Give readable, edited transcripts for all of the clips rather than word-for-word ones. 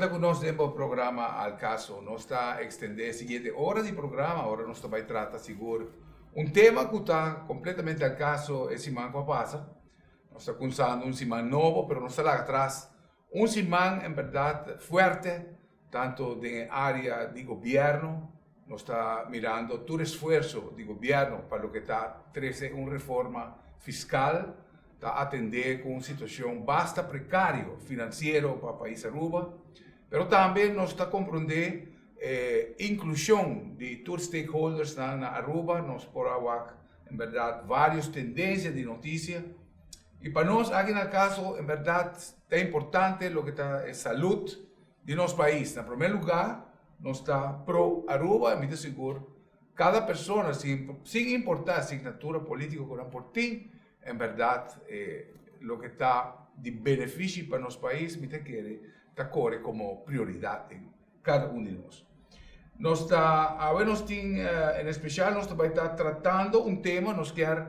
ta ku nos den bo programa Al Caso. Nos ta ekstendé e siguiente ora di programa, ora nos ta bai trata sigur un tema ku ta kompletamente al kaso e siman ku a pasa. Nos ta kunsando un siman nobo, pero nos ta laga atras un siman en bèrdat fuerte, tanto den e área di gobièrnu, nos ta mirando tur esfuerso di gobièrnu pa loke ta trese un reforma fiskal, ta atendé ku un situashon basta prekario finansiero pa pais Aruba, pero tambe nos ta komprondé e inklushon di tur stakeholdersnan na Aruba, nos por a wak en bèrdat vários tendensia di notisia i pa nos aki na kaso en bèrdat ta importante loke ta e salud di nos pais. Na promé lugá nos ta pro Aruba i mi ta sigur kada persona sin sin importá signatura polítiko ku nan por tin en bèrdat loke ta di benefishi pa nos pais mi ta kere ta kore komo prioridat den kada un di nos. Nos ta awe nos tin en especial nos ta bai ta tratando un tema nos kier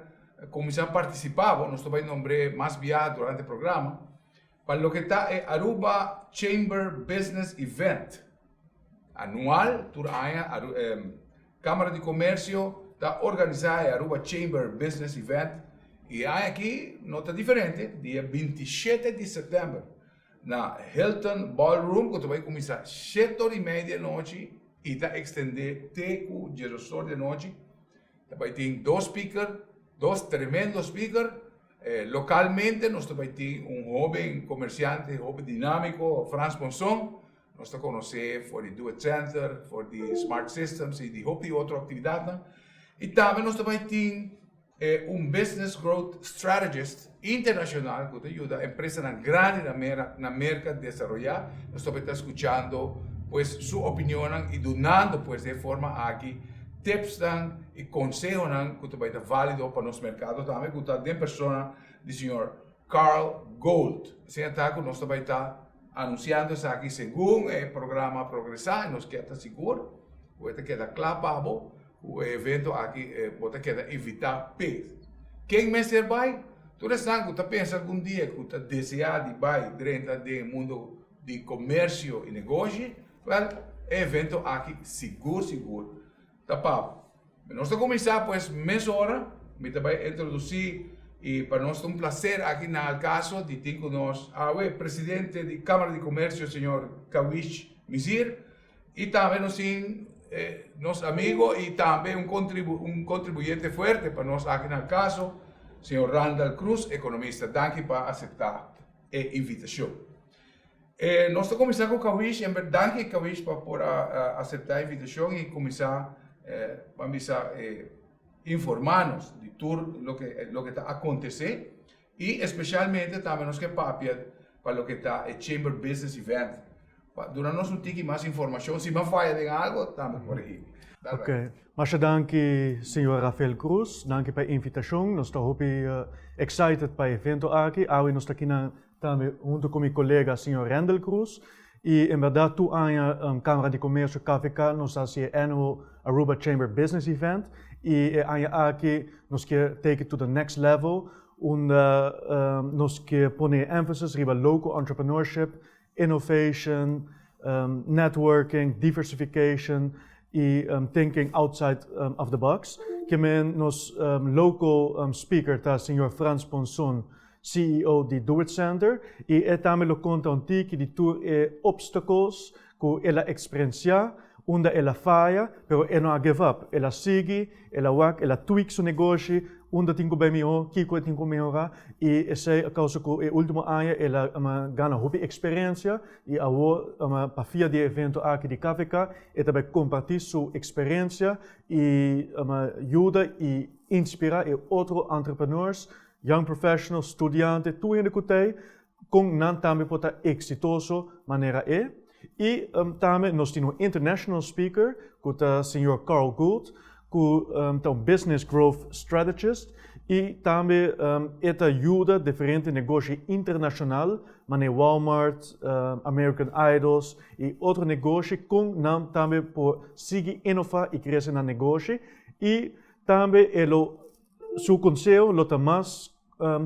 kuminsá partisipá bo nos ta bai nombr'é mas bia durante e programa pa loke ta e Aruba Chamber Business Event anual tur aña Cámara di Comercio ta organisá e Aruba Chamber Business Event i e aña aki no ta diferente dia 27 di sèptèmber na Hilton Ballroom ku ta bai kuminsá shete ora i mei di anochi i ta ekstendé te ku diesdos or di anochi. Ta bai tin dos speaker, dos tremendo speaker. Lokalmente nos ta bai tin un hoben komersiante hopi dinámiko, Frans Ponson. Nos ta konosé for di Do It Center, for di Smart Systems i di hopi otro aktividatnan. I tambe nos ta bai tin E un business growth strategist internacional cu ta yuda empresanan grandi na Merca desaroya. Nos ta ta scuchando pues su opinionnan y dunando pues den e forma aki tipsnan y consehonan cu ta bay ta valido pa nos mercado tambe cu ta den persona di señor Carl Gold. Asina ta cu nos ta bay ta anunciando esaki segun e programa progresa y nos kier ta sigur cu e ta keda cla pa bo. Ku e evento aki bo ta keda invitá p'e. Ken mester bai? Tur esnan ku ta pensa algun dia ku ta deseá di bai drenta den e mundu di komersio i negoshi, wèl, e evento aki sigur sigur ta pa bo. Nos ta kuminsá pues mesora, mi ta bai introdusí i pa nos ta un plaser aki na Alcaso di tin ku nos awe presidente di Kámara di Komersio señor Kawish Mizir, I tambe nos tin nos amigo i tambe un un contribuyente fuerte pa nos aki na Alcaso, señor Randall Cruz, economista. Danki pa acepta e invitacion. Nos ta cuminsa cu Kawish, en berdad danki Kawish pa por a acepta e invitacion i cuminsa ban bisa informa nos di tur loke loke ta acontece i especialmente tambe nos ke papia pa loke ta e Chamber Business Event. Pa duna nos un tiki mas informacion, si mi a faya den algo, tambe coregi mi. Ok, masha danki señor Rafael Cruz, danki pa e invitacion, nos ta hopi excited pa e evento aki, awe nos ta kinan tambe hunto cu mi colega señor Randall Cruz y en berdad tur aña Camara di Comercio KVK nos haci e annual Aruba Chamber Business Event y e aña aki nos kier take it to the next level unda nos kier pone e emphasis riba local entrepreneurship, innovation, networking, diversification y thinking outside of the box. Ke men nos local speaker ta señor Frans Ponson, CEO di Do It Center y e tambe lo conta un tiki di tur e obstacles cu el a experiencia, unda el a faya, pero e no a give up. El a sigui, el a wak, el a tweak su negoshi, unda tin cu bay miho, kico e tin cu mehora y esey a causa cu e ultimo aña el a gana hopi experiencia y awor pa via di e evento aki di KVK e ta bay comparti su experiencia y yuda y inspira e otro entrepreneurs, young professionals, studiante, tur hende cu t'ey con nan tambe por ta exitoso manera e. Y tambe nos tin un international speaker cu ta señor Carl Gould cu ta un business growth strategist y tambe e ta yuda diferente negoshi internacional manera Walmart, American Idols y otro negoshi con nan tambe por sigui innova y crece nan negoshi y tambe e lo su conseho lo ta mas.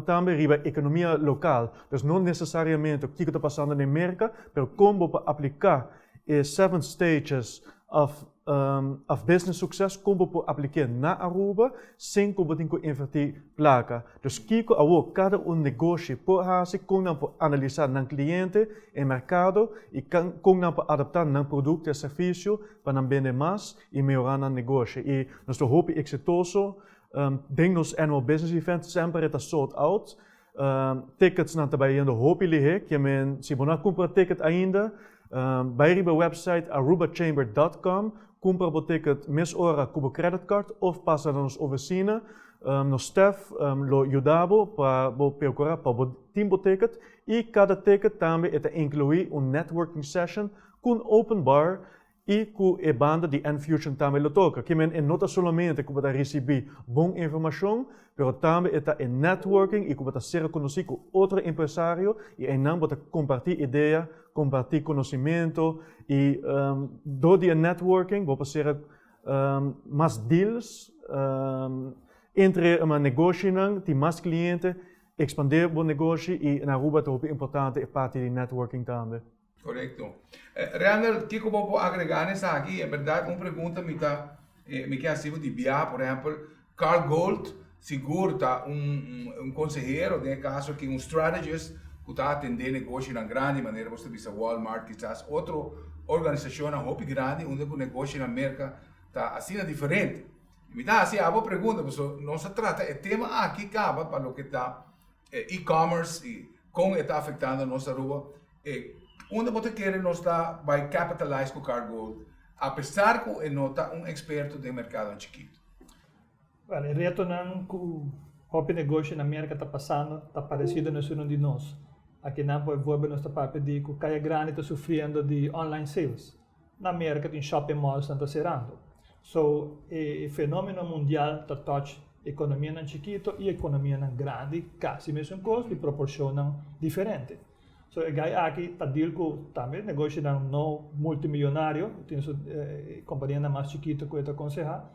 tambe riba economia local. Dus no necesariamente kico ta pasando na Merca, pero con bo por aplica e seven stages of business success, con bo por aplica na Aruba sin cu bo tin cu inverti placa. Dus kico awo cada un negoshi por haci, con nan por analisa nan cliente, e mercado y con nan por adapta nan producto y servicio pa nan bende mas y mehora nan negoshi. Y nos ta hopi exitoso den nos annual business event, semper ta sold out. Tickets nan ta bayendo hopi lihe, kiermen si bo no a cumpra ticket ainda, bay riba website arubachamber.com, cumpra bo ticket mesora cu bo credit card of pasa na nos oficina. Nos staff lo yuda bo pa bo percura pa bo tin bo ticket y cada ticket tambe ta inclui un networking session cu un open bar y cu e banda di N-Fusion tambe lo toca. Kiermen e no ta solamente cu bo ta ricibi bon informacion, pero tambe e ta e networking y cu bo ta ser conoci cu otro empresario y einan bo ta comparti idea, comparti conocimento y door di e networking bo por ser mas deals entre un negoshinan, tin mas cliente, expande bo negoshi y na Aruba ta hopi importante e parti di networking tambe. Correcto. Randall, kico bo por agrega na esaki? En berdad, un pregunta mi ta mi kier haci bo di bia, por ehempel, Carl Gold sigur ta un consehero, den e caso aki un strategist cu ta atende negoshinan grandi, manera bo ta bisa Walmart, kisas otro organisacionnan hopi grandi unda cu negoshinan Merca ta asina diferente. Mi ta haci abo pregunta pasobra nos a trata e tema aki caba pa loke ta e-commerce y con e ta afectando nos Aruba. Unda bo ta kere nos ta bay capitalize cu Carl Gold apesar cu e no ta un experto den mercadonan chikito? Well, e retonan cu hopi negoshi na Merca ta pasando ta parecido na esunnan di nos. Akinan por ehempel nos ta papia di cu Caya Grandi ta sufriendo di online sales. Na Merca tin shopping malls nan ta cerando. So, e fenomeno mundial ta touch economianan chikito y economianan grandi casi mesun cos di proporcionnan diferente. So, e guy aki ta deal cu tambe negoshinan no multimillonario, tin su companianan mas chikito cu e ta conseha.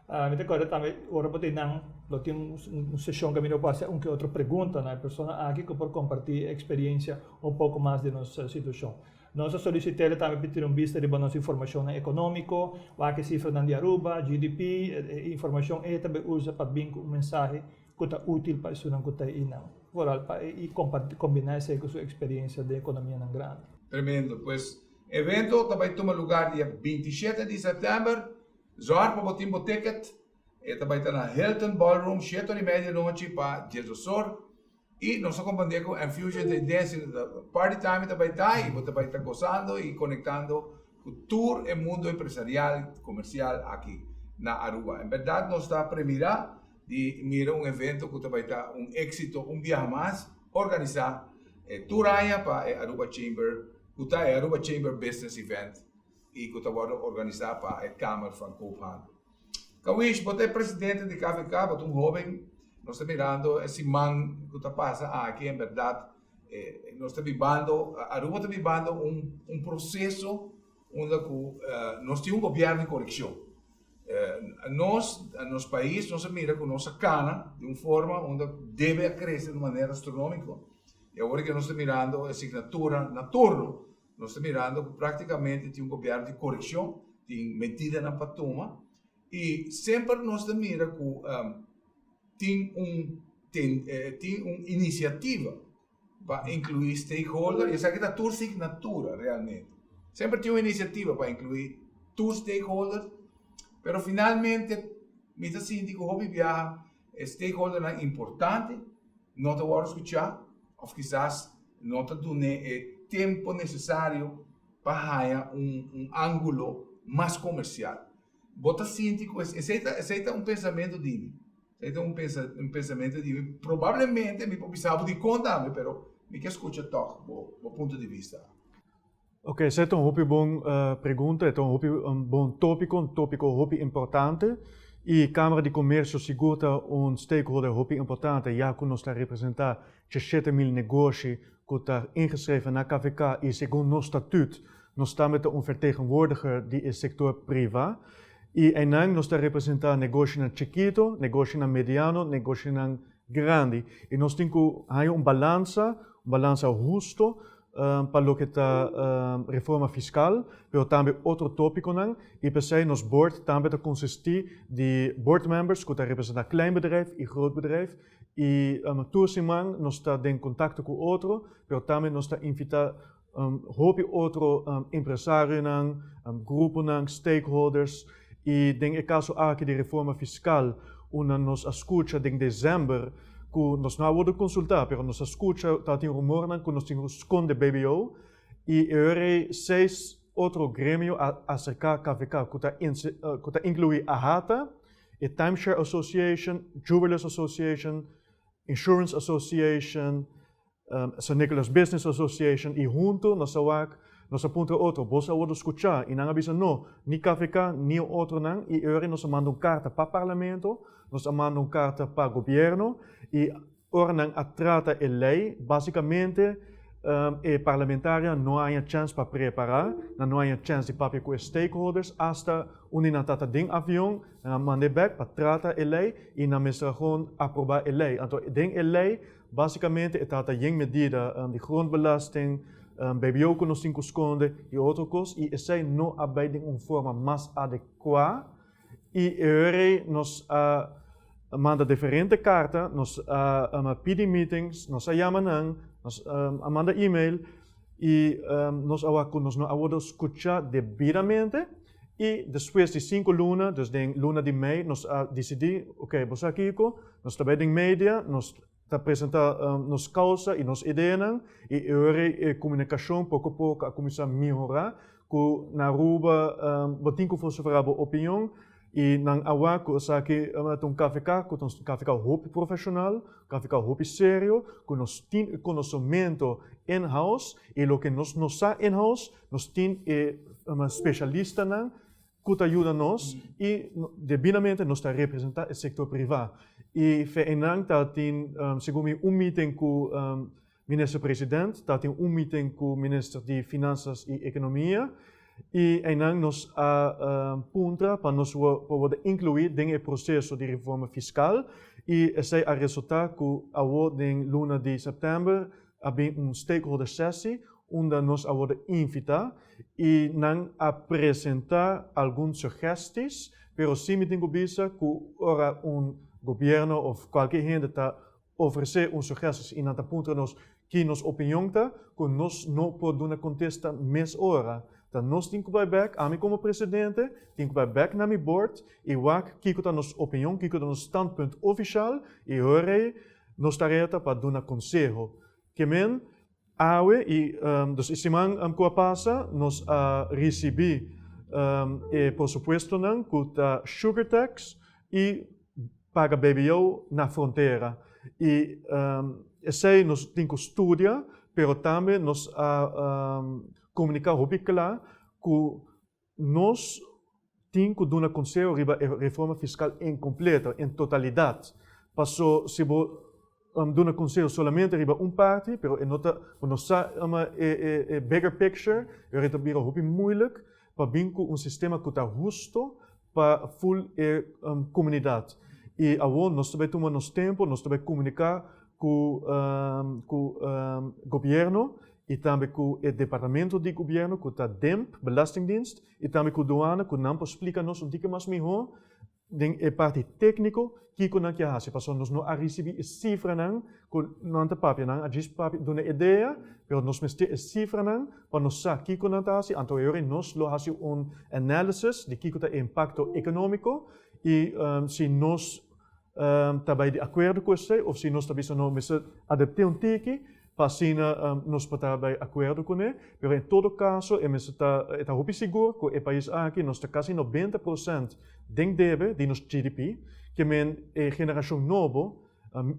Mi ta acorda tambe ora bo ta einan lo tin un sesion caminda bo por haci un ke otro pregunta na e persona aki cu por comparti e experiencia un poco mas di nos situacion. Nos a solicit'e tambe pa tira un bista riba nos informacionnan economico, wak e cifranan di Aruba, GDP, e informacion ey ta bay usa pa bin cu un mensahe cu ta util pa esunnan cu ta einan. Vooral pa y combina esey cu su experiencia den economianan grandi. Tremendo. Pues evento ta bay tuma lugar dia 27 di september. Zorg pa bo tin bo ticket. E ta bay ta na Hilton Ballroom shete ora y media nochi pa diesdos or. Y nos a comprende cu Enfusion ta idea party time ta bay ta y bo ta bay ta gozando y conectando cu tur e mundo empresarial, comercial aki na Aruba. En berdad nos ta premira di mira un evento cu ta bay ta un exito un biaha mas organisa tur aña pa e Aruba Chamber, cu ta e Aruba Chamber Business Event y cu ta wordo organisa pa e Kamer van Koophandel. Kawish, bo ta e presidente di KVK, bo ta un hoben, nos ta mirando e siman cu ta pasa aki, en berdad nos ta bibando, Aruba ta bibando un proceso unda cu nos tin un gobierno di coreccion. Nos, nos pais, nos a mira cu nos a cana di un forma unda debe a crece di un manera astronomico y awor cu nos ta mirando e signatura na turno, Nos ta mirando ku práktikamente tin un gobièrnu di korekshon, tin medidanan pa tuma i semper nos ta mira ku tin un tin un inisiativa pa inkluí stakeholder i esaki ta tur signatura realmente. Semper tin un inisiativa pa inkluí tur stakeholder, pero finalmente mi ta sinti ku hopi biaha e stakeholdernan importante no ta wòrdu skuchá òf kisas no ta dun'é e tempo necesario pa haña un ángulo mas comercial. Bo ta sinti cu esey ta esey ta un pensamiento di mi, esey ta un un pensamiento di mi, probablemente mi por bisa bo dicon tambe, pero mi ke scucha tog bo bo punto di vista. Ok, esey ta un hopi bon pregunta, e ta un hopi bon topico, un topico hopi importante y Camara di Comercio sigur ta un stakeholder hopi importante ya cu nos ta representa 7000 negoshi cu ta ingeschreven na KVK y segun nos statuut nos tambe ta un vertegenwoordiger di e sector priva y eynan nos ta representa negoshinan chikito, negoshinan mediano, negoshinan. grandi y nos tin cu haya un balansa, un balansa husto pa loke ta reforma fiscal, pero tambe otro topiconan y p'esey nos board tambe ta consisti di board members cu ta representa klein bedrijf y groot bedrijf y tur siman nos ta den contacto cu otro, pero tambe nos ta invita hopi otro empresarionan, gruponan, stakeholders y den e caso aki di reforma fiscal unda nos a scucha den december cu nos no a wordo consulta pero nos a scucha tabatin rumornan cu nos tin cu sconde BBO y e ora ey seis otro gremio a acerca KVK cu ta cu ta inclui AHATA, e Timeshare Association, Jewelers Association, Insurance Association, San Nicolas Business Association y hunto nos a wak, nos a puntra otro, boso a wordo scucha? Y nan a bisa no, ni KVK ni e otronan y e ora nos a manda un carta pa Parlamento, nos a manda un carta pa Gobierno y ora nan a trata e ley, basicamente e parlamentarionan no a haña chance pa prepara, nan no a haña chance di papia cu e stakeholders, hasta un di nan tata den avion, nan a mand'e bek pa trata e ley y nan mester a gewoon aproba e ley. Anto den e ley Básicamente e tata yen medida di grondbelasting, BBO ku nos tin ku skonde i otro kos i esei no a bai den un forma mas adekuá i e ora nos a manda diferente karta, nos a pidi meetings, nos a yama nan, nos a manda email i nos a wak ku nos no a wordo skuchá debidamente i despues di sinku luna, dus den luna di mei nos a disidí, ok, bo sa kiko, nos ta bai den media, nos ta presentá nos kousa i nos ideanan i e ora ei e komunikashon poko poko a kuminsá mihorá ku na Aruba bo tin ku vosiferá bo opinion i nan a wak ku esaki ta un KVK ku ta un KVK hopi profeshonal, KVK hopi serio ku nos tin e konosementu in house i loke nos no sa in house nos tin e spesialistanan ku ta yuda nos i debidamente nos ta representá e sektor privá. I fe einan ta tin segun mi un meeting ku minister president, ta tin un meeting ku minister di Finansas i Ekonomia i einan nos a puntra pa nos por wòrdu inkluí den e proseso di reforma fiskal i esei a resultá ku awor den luna di sèptèmber a bin un stakeholder sessie unda nos a worde invita y nan a presenta algun sugesties, pero si mi tin cu bisa cu ora un gobierno of cualkier hende ta ofrece un sugesties y nan ta puntra nos ki nos opinion ta, cu nos no por duna contesta mes ora. Ta nos tin cu bay bek, ami como presidente tin cu bay bek na mi board y wak kico ta nos opinion, kico ta nos standpunt oficial y ora ey nos tarea ta pa duna conseho. Ke men, awe i dus e siman ku a pasa nos a risibí e presupuestonan ku ta sugar tax i paga BBO na frontera. I esei nos tin ku studia, pero tambe nos a komuniká hopi kla ku Nos tin cu duna conseho riba e reforma fiscal en completo, en totalidad. Paso si bo duna conseho solamente riba un parti, pero e no ta, bo no sa e e bigger picture, e ora e ta bira hopi moeilijk pa bin cu un sistema cu ta husto pa full e comunidad. Y awor nos ta bay tuma nos tempo, nos ta bay comunica cu cu gobierno y tambe cu e departamento di gobierno cu ta DEMP, Belastingdienst, y tambe cu Douane cu nan por splica nos un tiki mas miho den e parti tecnico kico nan kier haci pasobra nos no a ricibi e cifranan cu nan ta papia, nan a djis papia duna idea pero nos mester e cifranan pa nos sa kico nan ta haci anto e ora nos lo haci un analysis di kico ta e impacto economico y si nos ta bai di akuerdo ku esei òf si nos ta bisa no mester adapt'é un tiki pa asina nos por ta bai akuerdo kuné. Pero en todo kaso e mester ta e ta hopi sigur ku e pais aki nos ta kasi 90% den debe di nos GDP, ke men e generashon nobo,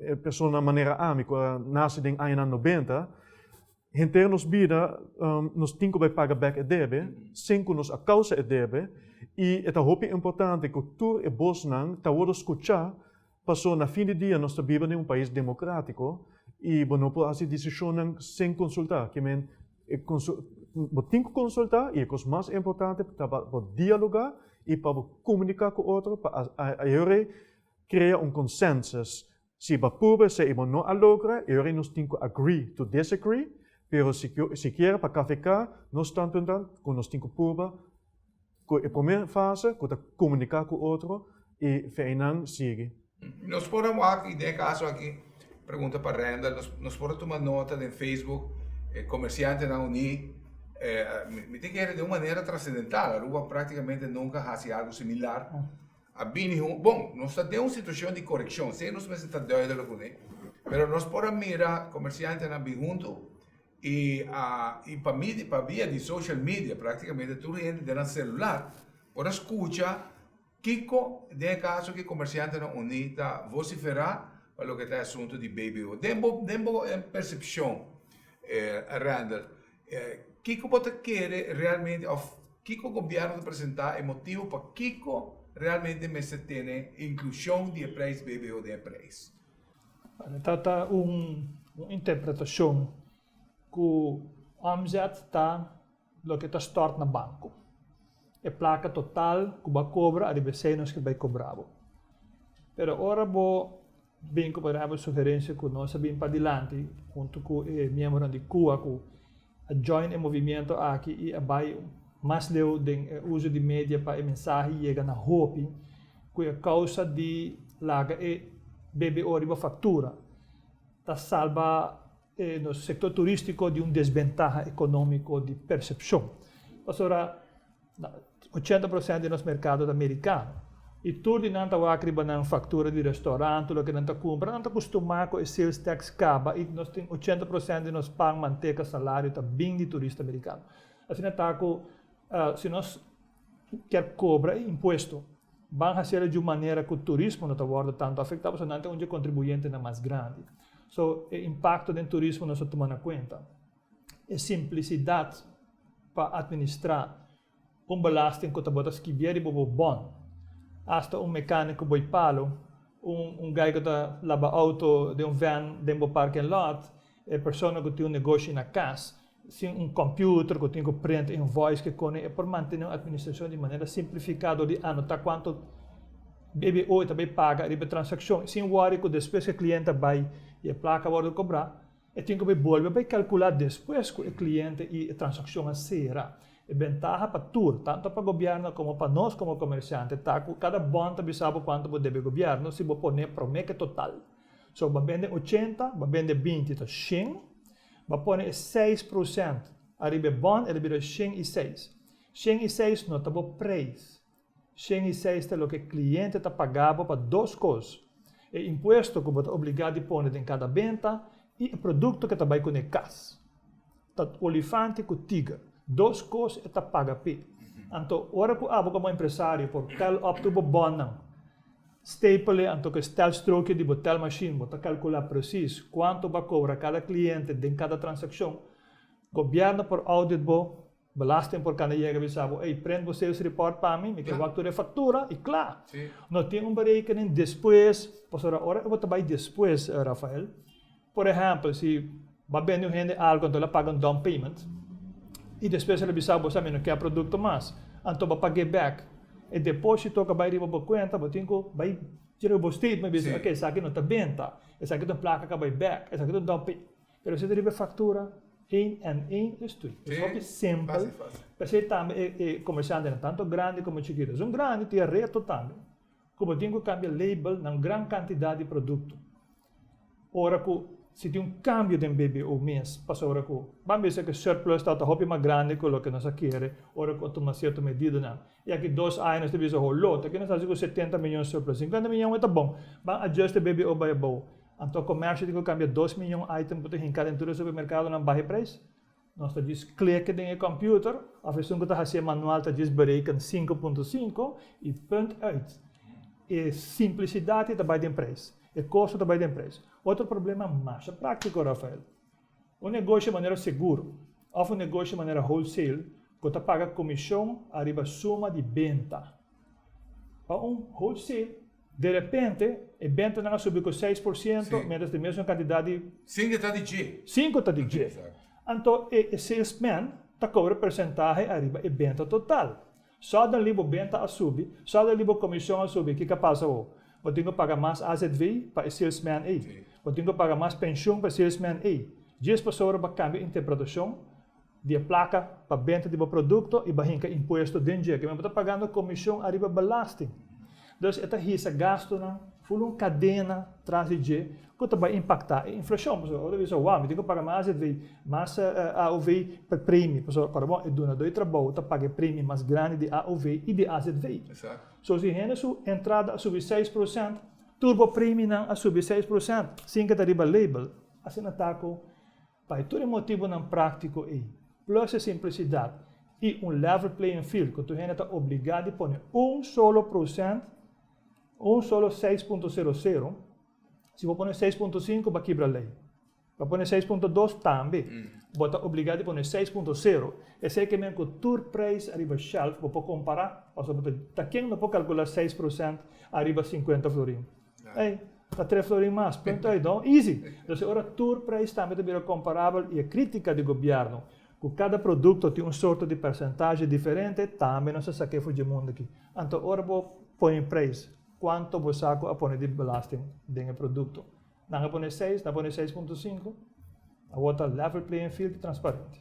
e personanan manera ami ku a nase den añanan 90, Henter nos bida nos tin ku bai paga bèk e debe sin ku nos a kousa e debe i e ta hopi importante ku tur e bosnan ta wòrdu skuchá paso na fin di dia nos ta biba den un pais demokratiko i bo no por hasi desishonnan sin konsultá. Ke men bo tin ku konsultá i e kos mas importante ta pa bo dialogá i pa bo komuniká ku otro pa a krea un konsensus. Si bo a purba esei i bo no a logra, e ora nos tin ku agree to disagree, pero sikiera pa KVK nos standpunt ta ku nos tin ku purba ku e promé fase ku ta komuniká ku otro i feinan sigui. Nos por a wak i den e kaso aki pregunta pa Randall, nos por a tuma nota den Facebook e komersiantenan uní mi ta kere den un manera trasendental Aruba praktikamente nunka hasi algu similar. A bini hun, bon, nos ta den un situacion di coreccion, esey nos mester ta duidelijk kuné, pero nos por a mira comerciantenan bin hunto y a y pa medio pa via di social media practicamente tur hende den nan celular por a scucha kico den e caso ki comerciantenan uni ta vocifera pa loke ta e asunto di BBO. Den bo den bo percepcion Randall Kiko bo ta kere realmente of kiko gobierno ta presenta e motibo pakiko realmente mester tene inclusion di e prijs BBO den e prijs? Ta ta un interpretacion cu omzet ta loke ta stort na banco. E placa total cu bo a cobra ariba esey nos ke bay cobra bo. Pero ora bo Bin ku por ehèmpel sugerensia ku nos a bin padilanti huntu ku e miembronan di kua ku a join e movimiento aki i a bai mas leu den e uso di media pa e mensahe yega na hopi ku e kousa di laga e BBO riba faktura ta salba e nos sektor turístiko di un desbentaha ekonómiko di persepshon. Pasobra 80% di nos merkado ta merikano i tur di nan ta wak riba nan faktura di restaurant, loke nan ta kumpra, nan ta kustumá ku e sales tax kaba i nos tin 80% di nos pan, manteka, salario ta bin di turista merikano. Asina ta ku si nos kier kobra e impuesto ban hasiel di un manera ku turismo no ta wòrdu tantu afektá pasobra nan ta un di e kontribuyentenan mas grandi. So e impakto den turismo nos ta tuma na kuenta. E simplisidat pa administrá un belasting ku ta bo ta skibié riba bo bon. Asta un mekániko boi palu, un un guy ku ta laba outo den un vèn den bo parking lot, e persona ku tin un negoshi na kas, sin un kòmpiuter ku tin ku print invoice ke kone e por mantené un administrashon di manera simplifiká dor di anotá kuantu BBO e ta bai paga riba e transakshon sin wòri ku despues ku e kliente a bai i e plaka a wòrdu kobrá. E tin ku bai bolbe bai kalkulá despues ku e kliente i e transakshon a sera. E bentaha pa tur, tantu pa gobièrnu komo pa nos komo komersiante, ta ku kada bòn ta bisa bo kuantu bo debe gobièrnu si bo pone promé ku e total. So, bo a bende ochenta, bo a bende binti, ta shen. Bo a pone e 6% ariba e bòn, e ta bira 106. 106 no ta bo preis. 106 ta loke kliente ta paga bo pa dos kos, e impuesto ku bo ta obligá di pone den kada benta i e produkto ke ta bai kuné kas. Ta olifante ku tiger, dos kos e ta paga p'e. Anto ora ku abo komo empresario por tel op tur bo bònnan, stapel e anto ku e stelstrookje di bo telmashin bo ta kalkulá presis kuantu bo a kobra kada kliente den kada transakshon, gobièrnu por audit bo. Belasting por kanda yega bisa bo, ey, print bo sales report pa mi, mi ke wak tur e factura y kla. No tin un berekening despues, pasobra ora bo ta bay despues, Rafael, por ehempel, si bo a bende un hende algo anto el a paga un down payment y despues el a bisa bo, sa mi no ke a producto mas, anto bo a pag'e bek, e deposito ku a bay riba bo cuenta, bo tin ku bay tira bo statement bisa, ok, esaki no ta benta, esaki ta un placa ku a bay bek, esaki ta un down payment. Pero si ta riba e factura, een en een is twee. Dus hopi simpel. P'esei tambe e e comerciantenan, tanto grandi como chikito. Esun grandi tin e reto tambe cu bo tin cu cambia label na un gran cantidad di producto. Ora cu si tin un cambio den BBO mes, pasobra cu ban bisa cu e surplus tabata hopi mas grandi cu loke nos a kere ora cu a tuma cierto medidanan. Y aki dos aña nos ta bisa, holó, ta ke nos haci cu 70 miyon surplus? 50 miyon e ta bon. Ban adjust e BBO bay abou. Anto komersio tin ku kambia dos miyon item ku ta hinká den tur e supermerkadonan baha e preis? Nos ta djis kleke den e kòmpiuter òf esun ku ta hasié manual ta djis bereken 5.5 i punt uit. E simplisidat ei ta bai den preis. E kosto ta bai den preis. Otro problema masha práktiko, Rafael. Un negoshi manera seguro òf un negoshi manera wholesale ku ta paga komishon ariba suma di benta. Pa un wholesale, de repente e bentanan a subi ku 6%, mientras di mesun kantidat di. Sinku ta di dje. Sinku ta di dje. Anto e salesman ta kobra persentahe ariba e benta total. Suddenly bo benta a subi, suddenly bo komishon a subi, kiko a pasa bo? Bo tin ku paga mas AZV pa e salesman ei. Bo tin ku paga mas penshun pa e salesman ei. Djis pasobra bo a kambia interpretashon di e plaka pa benta di bo produkto i bo a hinka impuesto den dje. Kimen bo ta pagando komishon ariba belasting. Dus e ta hisa gastunan ful un kadena tras di dje ku ta bai impaktá e inflashon. Pasobra ora ta bisa, wou, mi tin ku paga mas AZV, mas AOV pa premi. Pasobra kòrda bon, e dunadó di trabou ta paga e premi mas grandi di AOV i di AZV. So si hende su entrada a subi 6%, tur bo preminan a subi 6%, sin ke ta riba label. Asina ta ku pa e tur e motibunan práktiko ei, plus e simplisidat i un level playing field ku tur hende ta obligá di pone un solo prosènt, un solo 6.00, si bo pone 6.5 bo a kibra lei. Bo pone 6.2 tambe, bo ta obligá di pone 6.0. Esei ke men ku tur preis ariba shelf bo por kompará, pasobra bo ta ken no por kalkulá 6% ariba 50 florin? Ey, ta tres florin mas, punto ey, no? Easy! Entonces ora tur preis tambe ta bira komparabel i e kritika di gobièrnu ku kada produkto tin un sorto di persentahe diferente tambe nos a sak'é for dje mundu aki. Anto ora bo pone preis, kuantu bo sa ku a pone di belasting den e produkto? Nan a pone seis, nan a pone 6.5. Awor ta level playing field i transparente.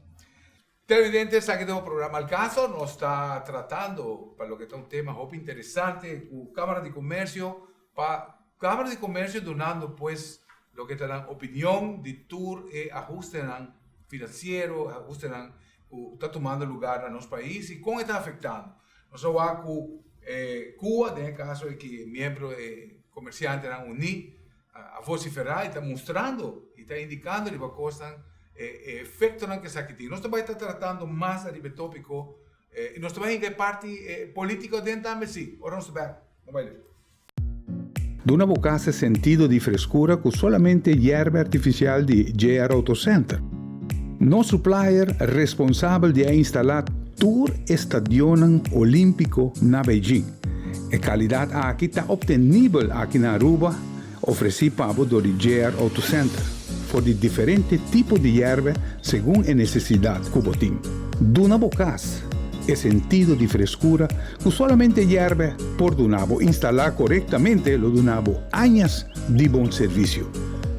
Televidente, esaki ta un programa Al Caso. Nos ta tratando pa loke ta un tema hopi interesante cu Camara di Comercio pa Camara di Comercio dunando pues loke ta nan opinion di tur e ahustenan financiero, ahustenan cu ta tumando lugar na nos pais y con e ta afectando. Nos a wak cu Cuba, den e caso e miembro e comerciantenan uni, a vocifera y ta mustrando y ta indicando riba cosnan e efectonan cu esaki tin. Nos ta bay ta tratando mas ariba e topico y nos ta bay hinca e parti politico aden tambe si, ora nos ta bek. No bay leu. Duna bo cas e sentido di frescura cu solamente yerba artificial di JR Auto Center. Nos supplier responsabel di a instala tur e stadionnan Olimpico na Beijing. E calidad aki ta obtenibel aki na Aruba, ofreci pa bo dor di JR Auto Center, for di diferente tipo di yerbe segun e necesidad cu bo tin. Duna bo cas e sentido di frescura cu solamente yerbe por duna bo. Instala corectamente lo duna bo añas di bon servicio.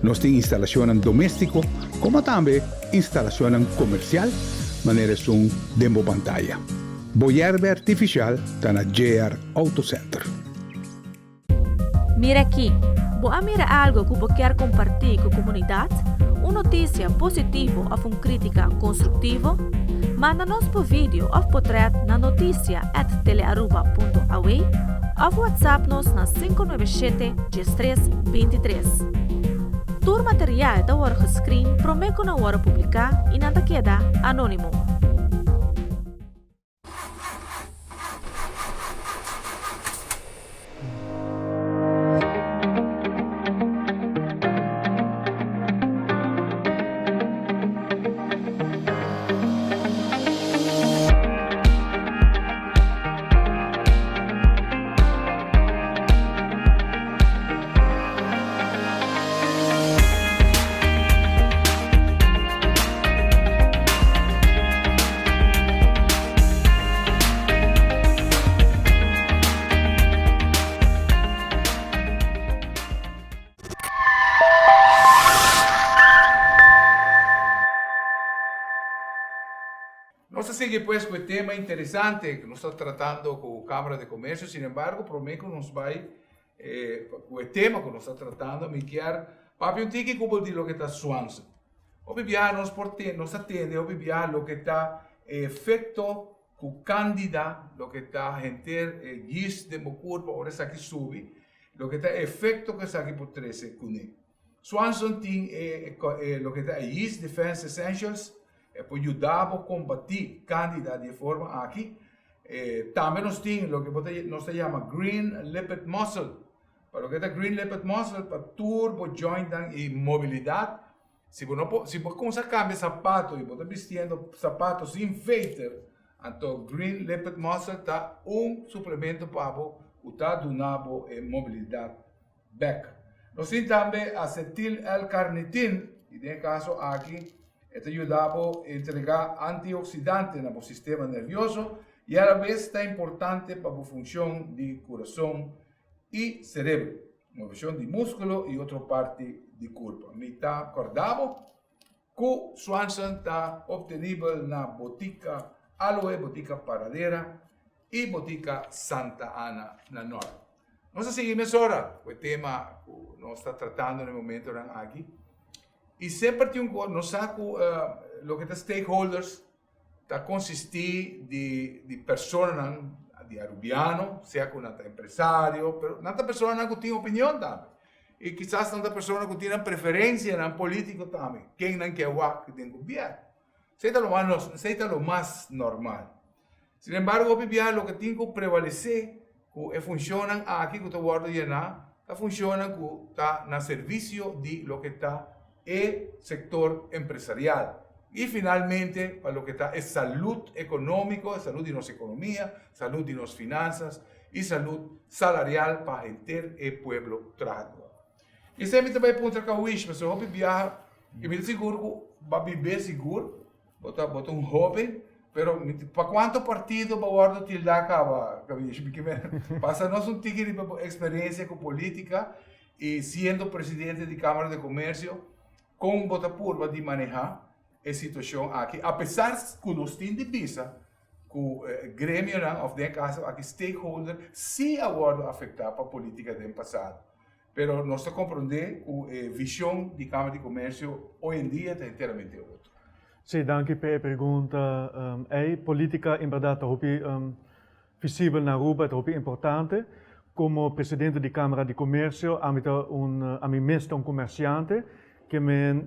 Nos tin instalacionnan domestico como tambe instalacionnan comercial manera esun den bo pantaya. Bo yerbe artificial ta na JR Auto Center. Mira aki, bo a mira algo ku bo kier kompartí ku komunidat? Un notisia positivo òf un krítika konstruktivo? Manda nos bo video òf potrèt na notisia at telearuba punto aw òf whatsapp nos na 597 13 23. Tur material ta wòrdu gescreen promé ku nan wòrdu publiká i nan ta keda anónimo. Nos ta sigui pues cu e tema interesante cu nos ta tratando cu Camara de Comercio, sin embargo prome cu nos bay cu e tema cu nos ta tratando mi kier papia un tiki cu bo di loke ta Swanson. Hopi biaha nos por tende, nos ta tende hopi biaha loke ta e efecto cu candida, loke ta henter e yeast den bo curpa ora esaki subi, loke ta e efecto cu esaki por trece cune. Swanson tin e loke ta e Yeast Defense Essentials, e por yuda bo combati candida di e forma aki. Tambe nos tin loke bo ta nos ta yama Green Lipid Muscle. Pa loke ta Green Lipid Muscle pa tur bo jointnan y mobilidad. Si bo no por si bo cuminsa cambia sapato y bo ta bistiendo sapato sin veter, anto Green Lipid Muscle ta un suplemento pa bo cu ta duna bo e mobilidad bek. Nos tin tambe acetyl L-carnitine y den e caso aki e ta yuda bo entrega antioxidante na bo sistema nervioso y a la bes ta importante pa bo funcion di curason y cerebro. Moveshon di múskulo i otro parti di kurpa. Mi ta kòrda bo ku Swanson ta optenibel na Botika Aloe, Botika Paradera i Botika Santa Ana na Nòrt. Nos a sigui mesora ku e tema ku nos ta tratando na e momentonan aki. I semper tin un kos, nos sa ku loke ta stakeholders ta konsistí di di personanan di Arubiano, sea ku nan ta empresario, pero nan ta personanan ku tin opinion tambe. I kisas nan ta persona ku tin nan preferensianan polítiko tambe, ken nan ke wak den gobièrnu. Esei ta lo mas nos, esei ta lo mas normal. Sin embargo, hopi biaha loke tin ku prevalesé ku e funshonnan aki ku ta wòrdu yená ta funshonnan ku ta na servisio di loke ta e sektor empresarial i finalmente pa loke ta e salud ekonómiko, e salud di nos ekonomia, salud di nos finansas i salud salarial pa henter e pueblo trahadó. Esei mi ta bai puntra Kawish pasobra hopi biaha i mi ta sigur ku bo a bib'é sigur. Bo ta bo ta un hoben, pero mi pa cuanto partido bo wordo tilda caba, Gavish? Mi kier pasa nos un tiki riba bo experiencia cu politica y siendo presidente di Camara de Comercio, con bo ta purba di maneha e situacion aki, a pesar cu nos tin di bisa cu gremionan of den e caso aki stakeholder si a wordo afecta pa politica den pasado. Pero nos ta comprende cu e vision di Camara di Comercio hoy en dia ta enteramente otro. Sí, danki p'e pregunta ey. Politica en berdad ta hopi visibel na Aruba, ta hopi importante. Como presidente di Camara di Comercio, ami ta un, ami mes ta un comerciante, ke men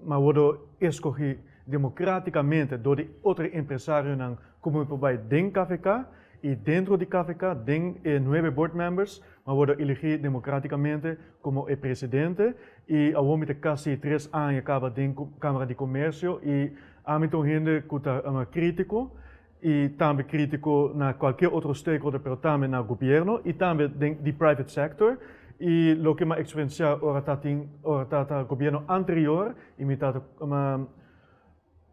a wordo escogi democraticamente dor di otro empresarionan ku mi por bai den KVK i dentro di KVK den e nuebe board members mi a wordo elegi democraticamente komo e presidente i awor mi ta kasi tres aña kaba den Kamara di Komersio i ami ta un hende ku ta kritiko i tambe kritiko na kualkier otro stakeholder pero tambe na gobierno i tambe den di private sector i loke mi a eksperensiá ora ta tin ora ta ta gobierno anterior i mi ta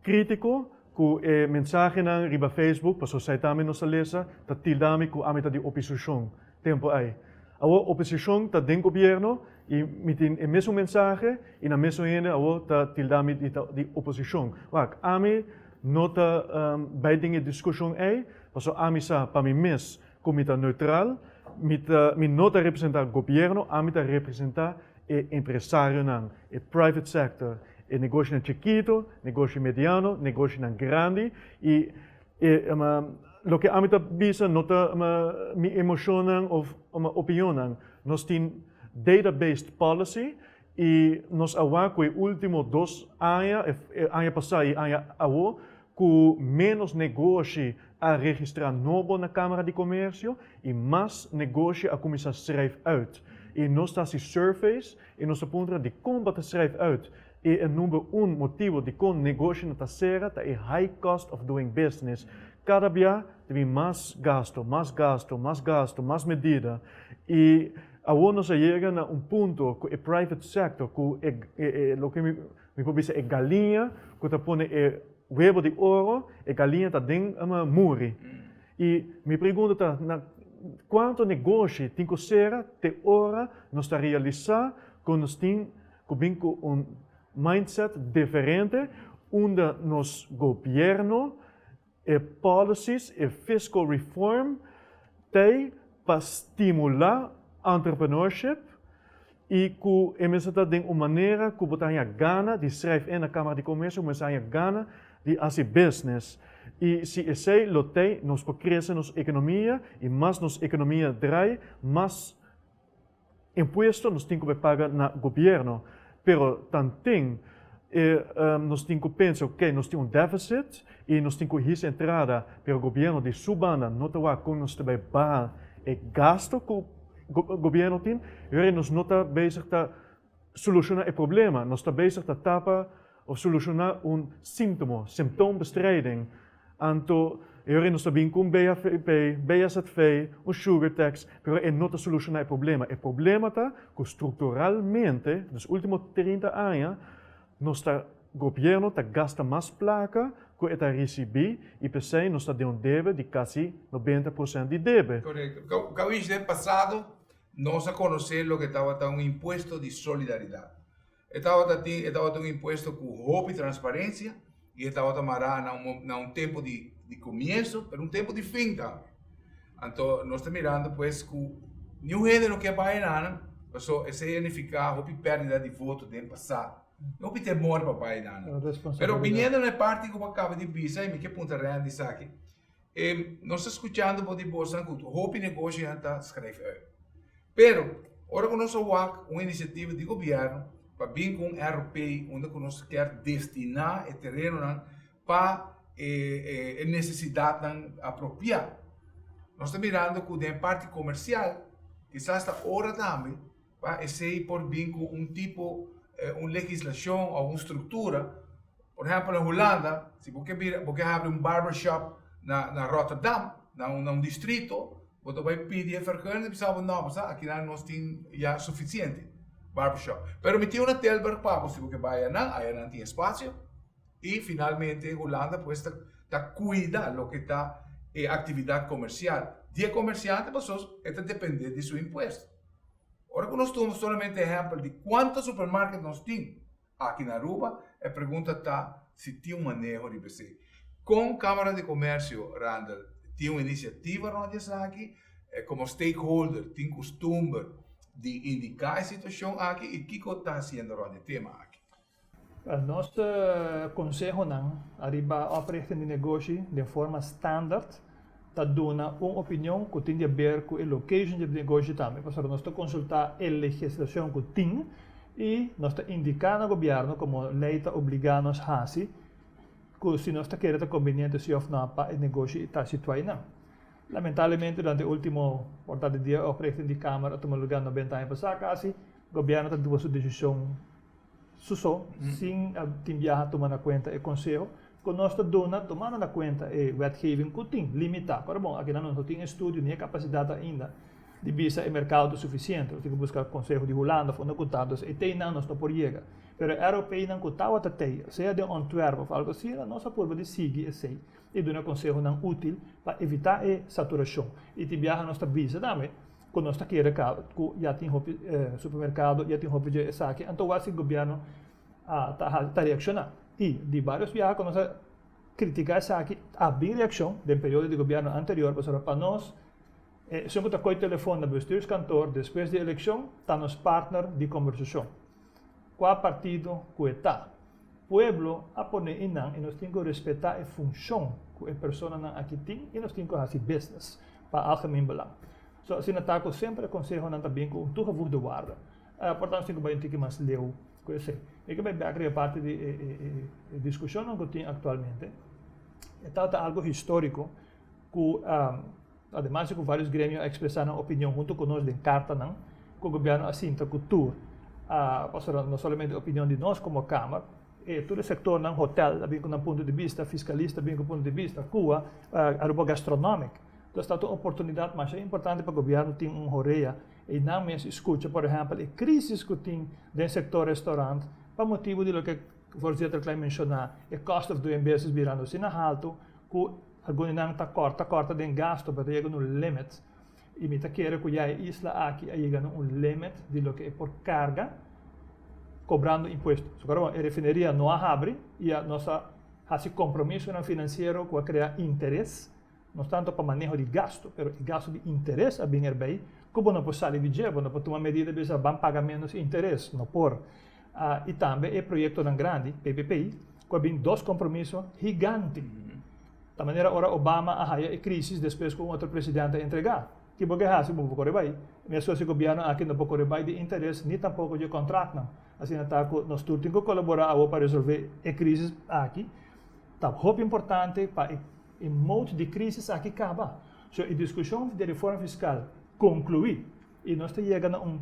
Krítiko ku e mensahenan riba Facebook, pasobra esei tambe nos ta lesa, ta tilda mi ku ami ta di opisishon tempu ei. Awor oposishon ta den gobierno i mi tin e mesun mensahe i nan mesun hende awor ta tilda mi di ta di oposishon. Wak, ami no ta bai den e diskushon ei, pasobra ami sa pa mi mes ku mi ta neutral, mi ta mi no ta representá gobierno, ami ta representá e empresarionan, e private sector, e negoshinan chikito, negoshi mediano, negoshinan grandi y e loke ami ta bisa no ta mi emocionnan of opinionnan. Nos tin data based policy y nos a wak cu e ultimo dos aña, e aña pasa y aña awo, cu menos negoshi a registra nobo na Camara di Comercio y mas negoshi a cuminsa schrijf uit. Y nos ta haci surveys y nos ta puntra dicon bo ta schrijf uit. Y e number un motibo dicon negoshinan ta cera ta e high cost of doing business. Cada bia ta bin mas gasto, mas gasto, mas gasto, mas medida. Y awor nos a yega na un punto cu e private sector, cu e loke mi Mi por bisa e galiña ku ta pone e webo di oro, e galiña ta den muri. I mi pregunta ta, na kuantu negoshi tin ku sera te ora nos ta realisá ku nos tin ku bin ku un mindset diferente unda nos gobièrnu, e policies, e fiscal reform t'ei pa stimulá entrepreneurship i ku e mester ta den un manera ku bo ta haña gana di schrijf in na Kamara di Komersio, bo mester haña gana di hasi business. I si esei lo t'ei nos por krese nos ekonomia i mas nos ekonomia drai, mas Impuesto nos tin ku bai paga na gobierno, pero tanten e nos tin ku pensa ok nos tin un deficit i nos tin ku hisa entrada, pero gobierno di su banda no ta wak kon nos ta bai baha e gasto ku gobierno tin, yora nos no ta bezig ta soluciona e problema, nos ta bezig ta tapa of soluciona un simptomo, symptoombestrijding. Anto e ora nos ta bin cu un BHP, BSZV, un sugar tax, pero e no ta soluciona e problema. E problema ta cu structuralmente, nos ultimo 30 aña, nos ta, gobierno ta gasta mas placa cu e ta ricibi y p'esey nos ta den un debe di casi 90% di debe. Correcto. Kawish den pasado. Nos a konosé loke tabata un impuesto di solidaridat. E tabata tin e tabata un impuesto ku hopi transparensia i e tabata mará na un na un tempu di di komienso pero un tempu di fin tambe. Anto nos ta mirando pues ku niun hende no ke bai einan paso esei a nifiká hopi pèrdida di voto den pasado. Hopi temor pa bai einan. Pero biniendo na e parti ku bo a kaba di bisa i mi ke puntra Randy esaki. E nos ta skuchando bo di bosnan ku hopi negoshinan ta skrijf uit. Pero, ora ku nos a wak un inisiativa di gobièrnu pa bin ku un RP unda ku nos kier destiná e terenonan pa e nesesidatnan apropiá, nos ta mirando ku den e parti komersial kisas ta ora tambe pa esei por bin ku un tipo, un legislashon òf un struktura. Por ehèmpel na Hulanda, si bo ke bira, bo ke habri un barbershop na na Rotterdam, na un na un distrito, bo ta bai pidi e vergunning, ta bisa bo no, bo sa akinan nos tin ya sufisiente barbershop. Pero mi tin un na Tilburg pa bo, si bo ke bai ayanan, ayanan tin espasio. I finalmente Hulanda pues ta ta kuida loke ta e aktividat komersial di e komersiante pasobra e ta depende di su impuesto. Ora ku nos tuma solamente ehèmpel di kuantu supermarket nos tin aki na Aruba, e pregunta ta si tin un maneho riba esei. Kon Kámara di Komersio, Randall, tin un inisiativa rònt di esaki? Komo stakeholder tin kustumber di indiká e situashon aki i kiko ta hasiendo rònt di e tema aki? Nos konsehonan ariba oprichting di negoshi den forma standaard ta duna un opinion ku tin di aber ku e location di e negoshi tambe, pasobra nos ta konsultá e legislashon ku tin i nos ta indiká na gobièrnu komo lei ta obligá nos hasi ku si nos ta kere ta kombiniente si òf no pa e negoshi ta situá einan. Lamentablemente durante e último por ta di dia oprichting di Kamer a tuma lugá nobenta aña pasá kasi, gobièrnu ta dua su desishon Su so, sin tin biaha tuma na kuenta e konseho ku nos ta duna tumando na kuenta e wetgeving ku tin, limitá. Pero bon, akinan nos no tin estudio ni e kapasidat ainda di bisa e merkado ta sufisiente. Nos tin ku buska konseho di Hulanda òf unda ku ta. Entonces e teinan nos no por yega. Pero e ROPnan ku tabata tei, sea den ontwerp òf algu asina, nos a purba di sigui esei i duna konsehonan útil pa evitá e saturashon. I tin biaha nos ta bisa tambe ku nos ta kere ka ku ya tin hopi supermerkado, ya tin hopi dje esaki, anto wak si gobièrnu a ta ta reakshoná. I di vários biaha ku nos a kritiká esaki a bin reakshon den periodo di gobièrnu anterior pasobra pa nos esun ku ta koi telefon na bestuurskantoor despues di elekshon ta nos partner di kombersashon. Kua partido ku e ta. Pueblo a pone einan i nos tin ku respetá e funshon ku e personanan aki tin i nos tin ku hasi business pa algemeen belang. So asina ta ku semper e konsehonan ta bin ku un toegevoegde waarde. Por tanto nos tin ku bai un tiki mas leu ku esei. Mi ke bai bek riba parti di e diskushonnan ku tin aktualmente. E tabata algu históriko ku Ademas di ku vários gremio a ekspresá nan opinion huntu ku nos den kartanan ku gobièrnu a sinta ku tur, pasobra no solamente opinion di nos komo Kamer, e tur e sektornan, hotèl a bin ku nan punto di bista, fiskalista a bin ku punto di bista, kua, Aruba Gastronomic. Entonces ta un oportunidat masha importante pa gobièrnu tin un horea i nan mes skucha por ehèmpel e krísis ku tin den sektor restorant pa motibu di loke voorzitter Klein menshoná, e cost of doing business birando asina haltu ku Algun di nan ta kòrta kòrta den gasto pero ta yega na un limit i mi ta kere ku ya e isla aki a yega na un limit di loke e por karga kobrando impuesto. So kòrda bon e refineria no a habri i a nos a hasi kompromisonan finansiero ku a krea interes no tanto pa maneho di gasto pero e gasto di interes a bin erbei ku bo no por sali di dje bo no por tuma medida bisa ban paga menos interes no por. I tambe e proyektonan grandi, PPP, ku a bin dos kompromiso higante. Ta manera ora Obama a haya e krisis despues ku un otro presidente a entregá. Ki bo ke hasi? Bo por kore bai. Meskos e gobièrnu aki no por kore bai di interes ni tampoko dje kontraktnan. Asina ta ku nos tur tin ku kolaborá awor pa resolvé e krisis aki. Ta hopi importante pa e mode di krisis aki kaba. So e diskushon di reforma fiskal konkluí i nos ta yega na un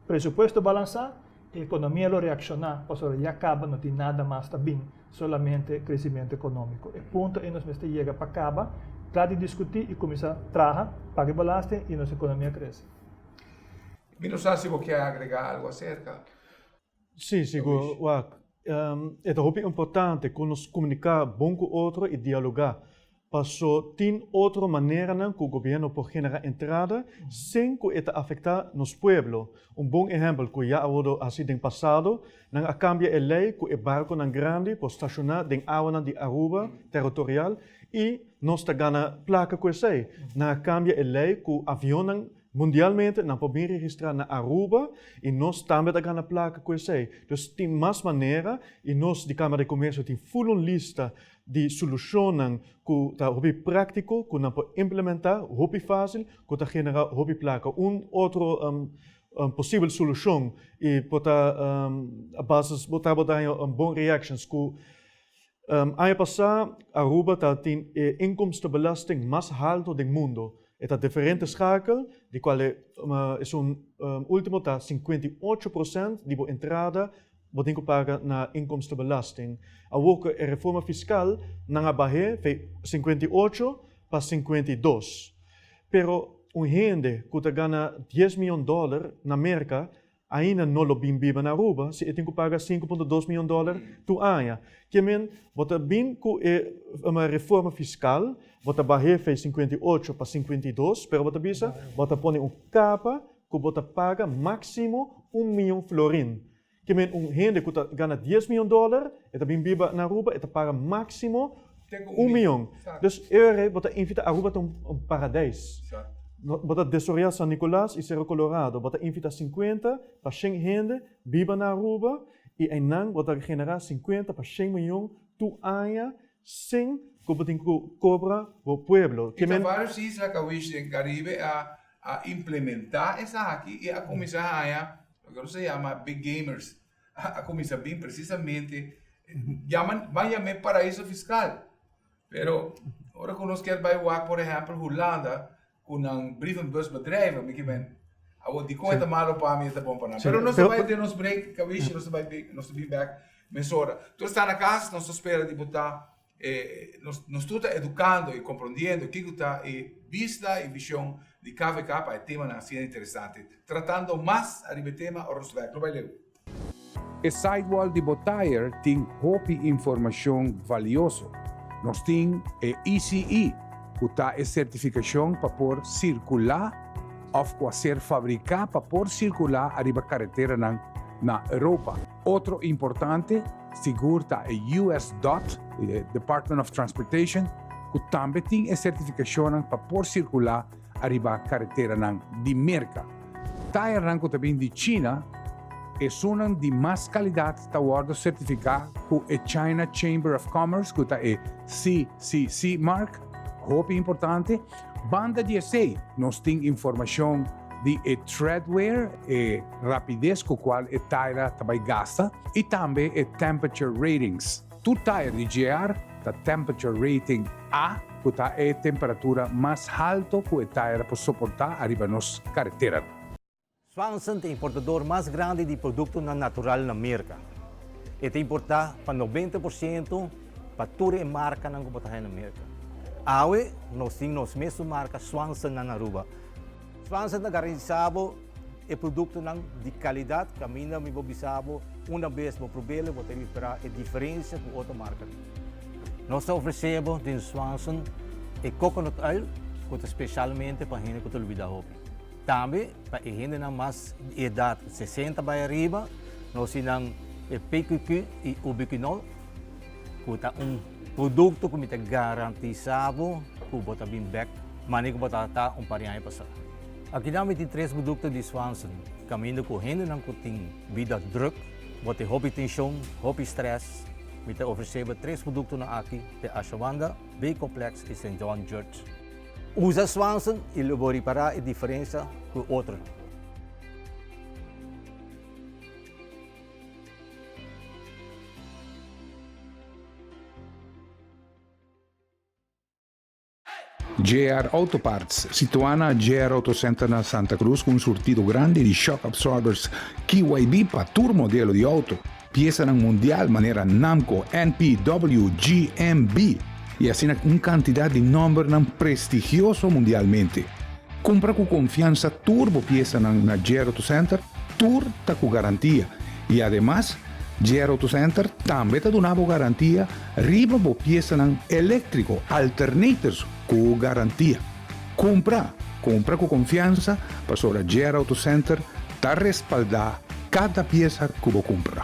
presupuesto balansá, e ekonomia lo reakshoná pasobra ya kaba no tin nada mas ta bin, solamente kresimentu ekonómiko. E punto ei nos mester yega pa kaba, kla di diskutí i kuminsá traha, paga e belasting i nos ekonomia krese. Mi no sa si bo kier agregá algu aserka. Sí, sigur. Wak, e ta hopi importante ku nos komuniká bon ku otro i dialogá. Paso tin otro maneranan ku gobierno por genera entrada sin ku e ta afekta nos pueblo. Un bon ehempel ku ya a wordo hasi den pasado, nan a kambia e lei ku e barkonan grandi por stashoná den awanan di Aruba territorial i nos ta gana plaka ku esei. Nan a kambia e lei ku avionnan mundialmente nan por bin registrá na Aruba i nos tambe ta gana plaka ku esei. Dus tin mas manera i nos di Kamara di Komersio tin ful un lista di solushonnan ku ta hopi práktiko, ku nan por implementá hopi fásil, ku ta generá hopi plaka. Un otro posibel solushon i por ta a basis bo tabata haña bon reactions ku aña pasá Aruba ta tin e inkomstenbelasting mas halto den mundo. E ta diferente schakel, di kual e esun último ta 58% di bo entrada Bo tin ku paga na inkomstenbelasting. Awor ku e reforma fiskal nan a bah'é fei 58 pa 52. Pero un hende ku ta gana dies mion dòler na Merka ainda no lo bin biba na Aruba si e tin ku paga 5.2 mion dòler tur aña. Ke men bo ta bin ku e reforma fiskal, bo ta bah'é fei 58 pa 52, pero bo ta bisa bo ta pone un kapa ku bo ta paga máksimo un mion florin. Ke men un hende ku ta gana dies mion dòler, e ta bin biba na Aruba, e ta paga máksimo un mion. Dus e ora bo ta invitá, Aruba ta un paradeis. Bo ta desoreá San Nicolas i Cerro Colorado, bo ta invitá sinkuenta pa shen hende biba na Aruba i einan bo ta generá sinkuenta pa shen mion tur aña sin ku bo tin ku kobra bo pueblo. I ta vários isla kawish den Karibe a a implementá esaki i a kuminsá haña loke nos ta yama big gamers a kuminsá bin presisamente yaman ban yam'é paraiso fiskal pero ora ku nos kier bai wak por ehèmpel Hulanda ku nan brievenbusbedrijven mi ke men awor dikon e ta malo pa mi e ta bon pa nan pero nos ta bai den nos break kawishi nos ta bai nos ta bin bèk mesora tur esta na kas nos ta spera di bo ta Nos nos tur ta edukando i komprondiendo kiko ta e bista i vishon di KVK pa e temanan asina interesante. Tratando mas ariba e tema ora nos ta bai. No bai leu. E sidewall di bo tire tin hopi informashon valioso. Nos tin e ECE, ku ta e sertifikashon pa por sirkulá òf ku a ser fabriká pa por sirkulá ariba kareteranan na Europa. Otro importante sigur ta e US dot, e Department of Transportation, ku tambe tin e sertifikashonnan pa por sirkulá ariba kareteranan di Merka. Tayernan ku ta bin di China, esunnan di mas kalidat ta wòrdu sertifiká ku e China Chamber of Commerce, ku ta e CCC mark, hopi importante. Banda di esei nos tin informashon di e treadwear, e rapides ku kual e taira ta bai gasta i tambe e temperature ratings. Tur tair di GR ta temperature rating A ku ta e temperatura mas halto ku e taira por soportá ariba nos kareteranan. Swanson ta e importador mas grandi di produktonan natural na Merka. E ta importá pa 90% pa tur e markanan ku bo ta haña na Merka. Awe nos tin nos mesun marka Swanson na Aruba. Swanson ta garantisá bo e produktonan di kalidat kaminda mi por bisa bo una bes bo prob'el bo ta ripará e diferensia ku otro markanan. Nos ta ofresé bo den Swanson e coconut oil ku ta spesialmente pa hende ku ta lubidá hopi. Tambe pa e hendenan mas di edat 60 bai ariba nos tin nan e PQQ i Ubiquinol ku ta un produkto ku mi ta garantisa bo ku bo ta bin bek manera ku bo tabata un par di aña pasá. Akinan mi tin tres produkto di Swanson kaminda ku hendenan ku tin bida druk, bo tin hopi tenshon, hopi strès, mi ta ofresé bo tres produktonan aki, te Ashawanda, B-complex i Saint John Church. Usa Swanson y lo bo ripara e diferencia cu otro. JR Auto Parts, situá na JR Auto Center na Santa Cruz ku un surtido grandi di shock absorbers KYB pa tur modelo di auto. Piesanan mundial manera Namco, NP, W, G, M, B y asina un cantidad di nombernan prestigioso mundialmente. Cumpra cu confiansa tur bo piesanan na Jero Auto Center, tur ta cu garantia y ademas. JR Auto Center tambe ta duna bo garantia riba bo piesanan eléktriko, alternators ku garantia. Kumpra, kumpra ku konfiansa pasobra JR Auto Center ta respaldá kada piesa ku bo kumpra.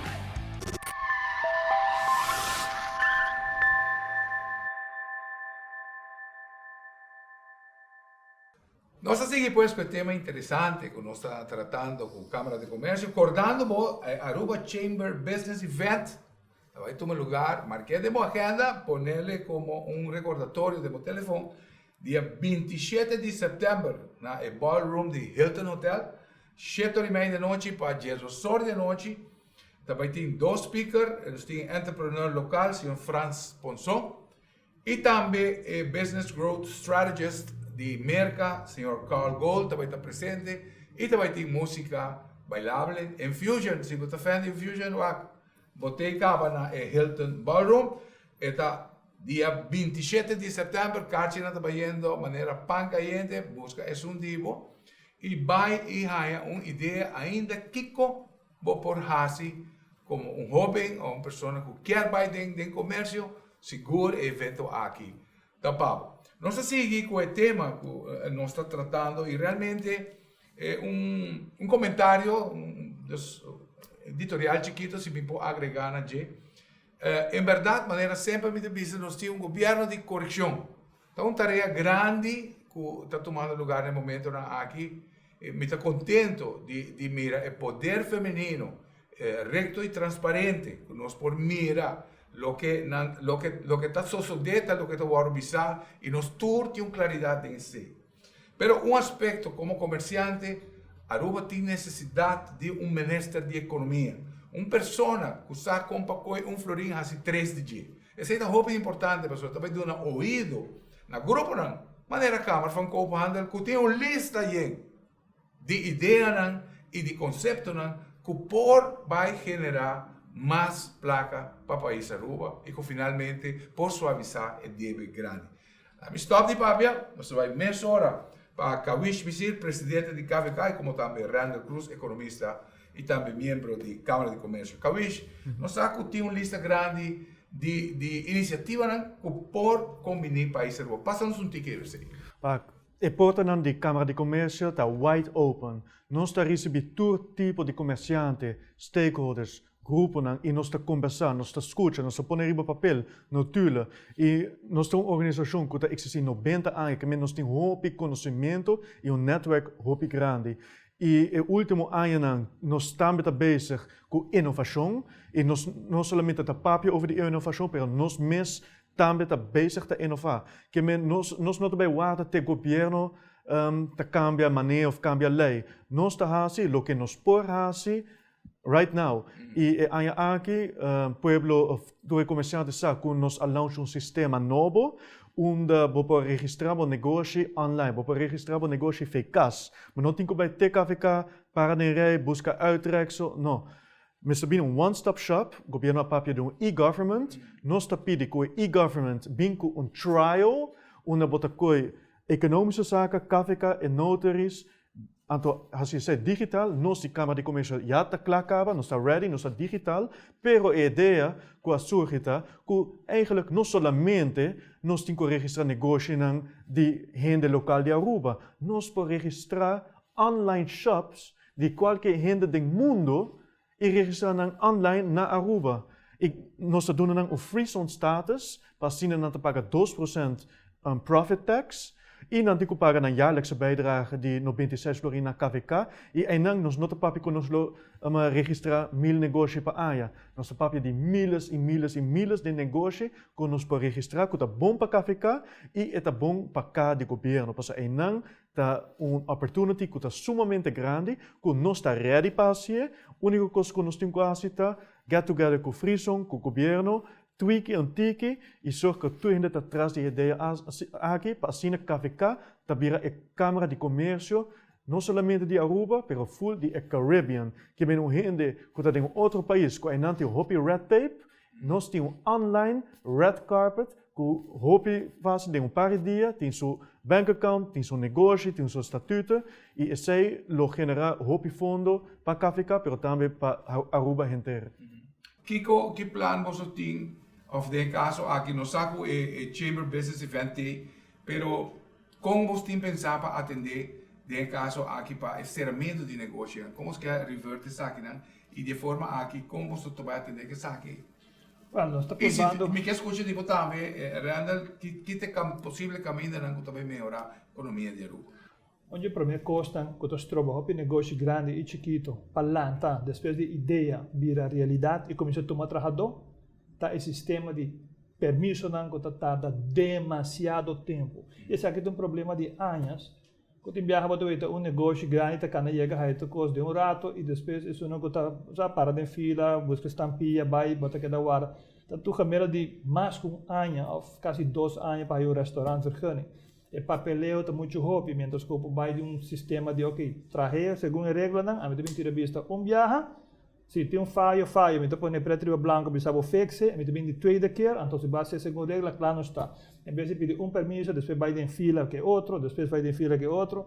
Nos ta sigui pues cu e tema interesante cu nos ta tratando cu Camara di Comercio, cordando bo e Aruba Chamber Business Event ta bay tuma lugar, marke den bo agenda, ponele como un recordatorio den bo telefon, dia 27 di september na e ballroom di Hilton Hotel, shete ora y media di anochi pa diesdos or di anochi, ta bay tin dos speaker, nos tin entrepreneur local, señor Frans Ponson, I tambe e Business Growth Strategist di Merka, señor Carl Gold ta bai ta presente i ta bai tin músika bailable, Infusion, si bo ta fan di Infusion wak bo te kaba na e Hilton Ballroom. E ta dia 27 di sèptèmber, karchinan ta bayendo manera pan kayente, buska esun di bo i bai i haña un idea ainda kiko Bo por hasi komo un hóben òf un persona ku kier bai den den komersio, sigur e evento aki ta pa bo. Nos ta sigui ku e tema ku nos ta tratando i realmente e un un komentario, un dus editorial chikito si mi por agregá na dje. En bèrdat manera semper mi ta bisa nos tin un gobièrnu di korekshon. Ta un tarea grandi ku ta tumando lugar na e momentonan aki. Mi ta kontento di di mira e poder femenino rekto i transparente ku nos por mira loke nan loke loke ta sosodé ta loke ta wòrdu bisá i nos tur tin un klaridat den esei. Pero un aspekto komo komersiante Aruba tin nesesidat di un minister di ekonomia, un persona ku sa kon pa kohe un florin hasi tres di dje. Esei ta hopi importante pasobra ta bai duna oido na gruponan manera Kamer van Koophandel ku tin un lista yen di ideanan i di konseptonan ku por bai generá mas plaka pa pais Aruba i ku finalmente por suavisá e debe grandi. A mi stòp di papia, nos ta bai mesora pa Kawish Misir, presidente di KVK i komo tambe Randall Cruz, ekonomista i tambe miembro di Kámara di Komersio. Kawish, nos sa ku tin un lista grandi di di inisiativanan ku por kombiní pais Aruba. Pasa nos un tiki riba esei. Pa e portanan di Kámara di Komersio ta wide open. Nos ta risibí tur tipo di komersiante, stakeholders, gruponan i nos ta kombersá, nos ta skucha, nos ta pone riba papel, notula. I nos ta un organisashon ku ta eksistí 90 aña, ke men nos tin hopi konosementu i un nètwèrk hopi grandi. I e último añanan nos tambe ta bezig ku inovashon i nos no solamente ta papia over di e inovashon, pero nos mes tambe ta bezig ta inová. Ke men nos nos no ta bai warda te gobièrnu ta kambia manera òf kambia lei. Nos ta hasi loke nos por hasi Right now. Y e aña aki pueblo of tur e comerciante sa cu nos a launch un sistema nobo unda bo por registra bo negoshi online. Bo por registra bo negoshi fe cas. Bo no tin cu bay te KVK, para den rij, busca uittreksel, no. Mester bini un one stop shop, gobierno a papia di un e-government, nos ta pidi cu e e-government bin cu un trial unda bo ta coy economische zaken, KVK e notaries, Anto hasi esei digital, nos di Kámara di Komersio ya ta kla kaba, nos ta ready, nos ta digital, pero e idea ku a surgi ta ku eigenlijk no solamente nos tin ku registrá negoshinan di hende lokal di Aruba, nos por registrá online shops di kualke hende den mundo i registrá nan online na Aruba. I nos ta duna nan un free zone status pa asina nan ta paga 2% profit tax i nan tin ku paga nan jaarlijkse bijdrage di 96 florin na KVK i einan nos no ta papia ku nos lo registrá 1000 negoshi pa aña. Nos ta papia di miles i miles i miles di negoshi ku nos por registrá ku ta bon pa KVK i e ta bon pa ka di gobierno pasobra einan Ta un opportunity cu ta sumamente grandi cu nos ta ready pa hacié. Unico cos cu nos tin cu haci ta get together cu Frison, cu gobierno, tweaki un tiki y zorg cu tur hende ta tras di e idea aki pa asina KVK ta bira e Camara di Comercio no solamente di Aruba pero full di e Caribbean. Kimen un hende cu ta den un otro pais cu eynan tin hopi red tape, Nos tin un online red carpet ku hopi fásil den un par di dia tin su bank account, tin su negoshi, tin su statuten i esei lo generá hopi fondo pa KVK pero tambe pa Aruba henter. Kiko, ki plan boso tin, of den e kaso aki nos sa ku e e Chamber Business Event t'ei, pero kon bos tin pensá pa atendé den e kaso aki pa e seramentu di negoshinan? Kon bos ke revert esakinan i di e forma aki kon boso ta bai atendé ku esaki? Well, nos ta I si probando. mi ke skucha di bo tambe, Randall, ki ki ta e posible kamindanan ku ta bai mehorá ekonomia di Aruba? Un dje promé kosnan ku ta stroba hopi negoshi grandi i chikito pa lanta despues di idea bira realidat i kuminsá tuma trahadó ta e sistema di permisonan ku ta tarda demasiado tempu. I esaki ta un problema di añas ku tin biaha bo ta weta un negoshi grandi ta kana yega haña tur kos den un rato i despues esunnan ku ta sa para den fila buska stampia bai bo ta keda warda. Ta tur gemera di mas ku un aña òf kasi dos aña pa haña un restaurant vergunning. E papeleo ta muchu hopi, mientras ku bo bai di un sistema di ok, trah'é segun e reglanan, ami ta bin tira bista un biaha, si tin un fayo, fayo, mi ta pone pret riba blanko bisa bo fix'e, mi ta bin di tweede keer, anto si bo a hasié segun regla, kla nos ta. En bes di pidi un permiso, despues bai den fila ku e otro, despues bai den fila ku e otro.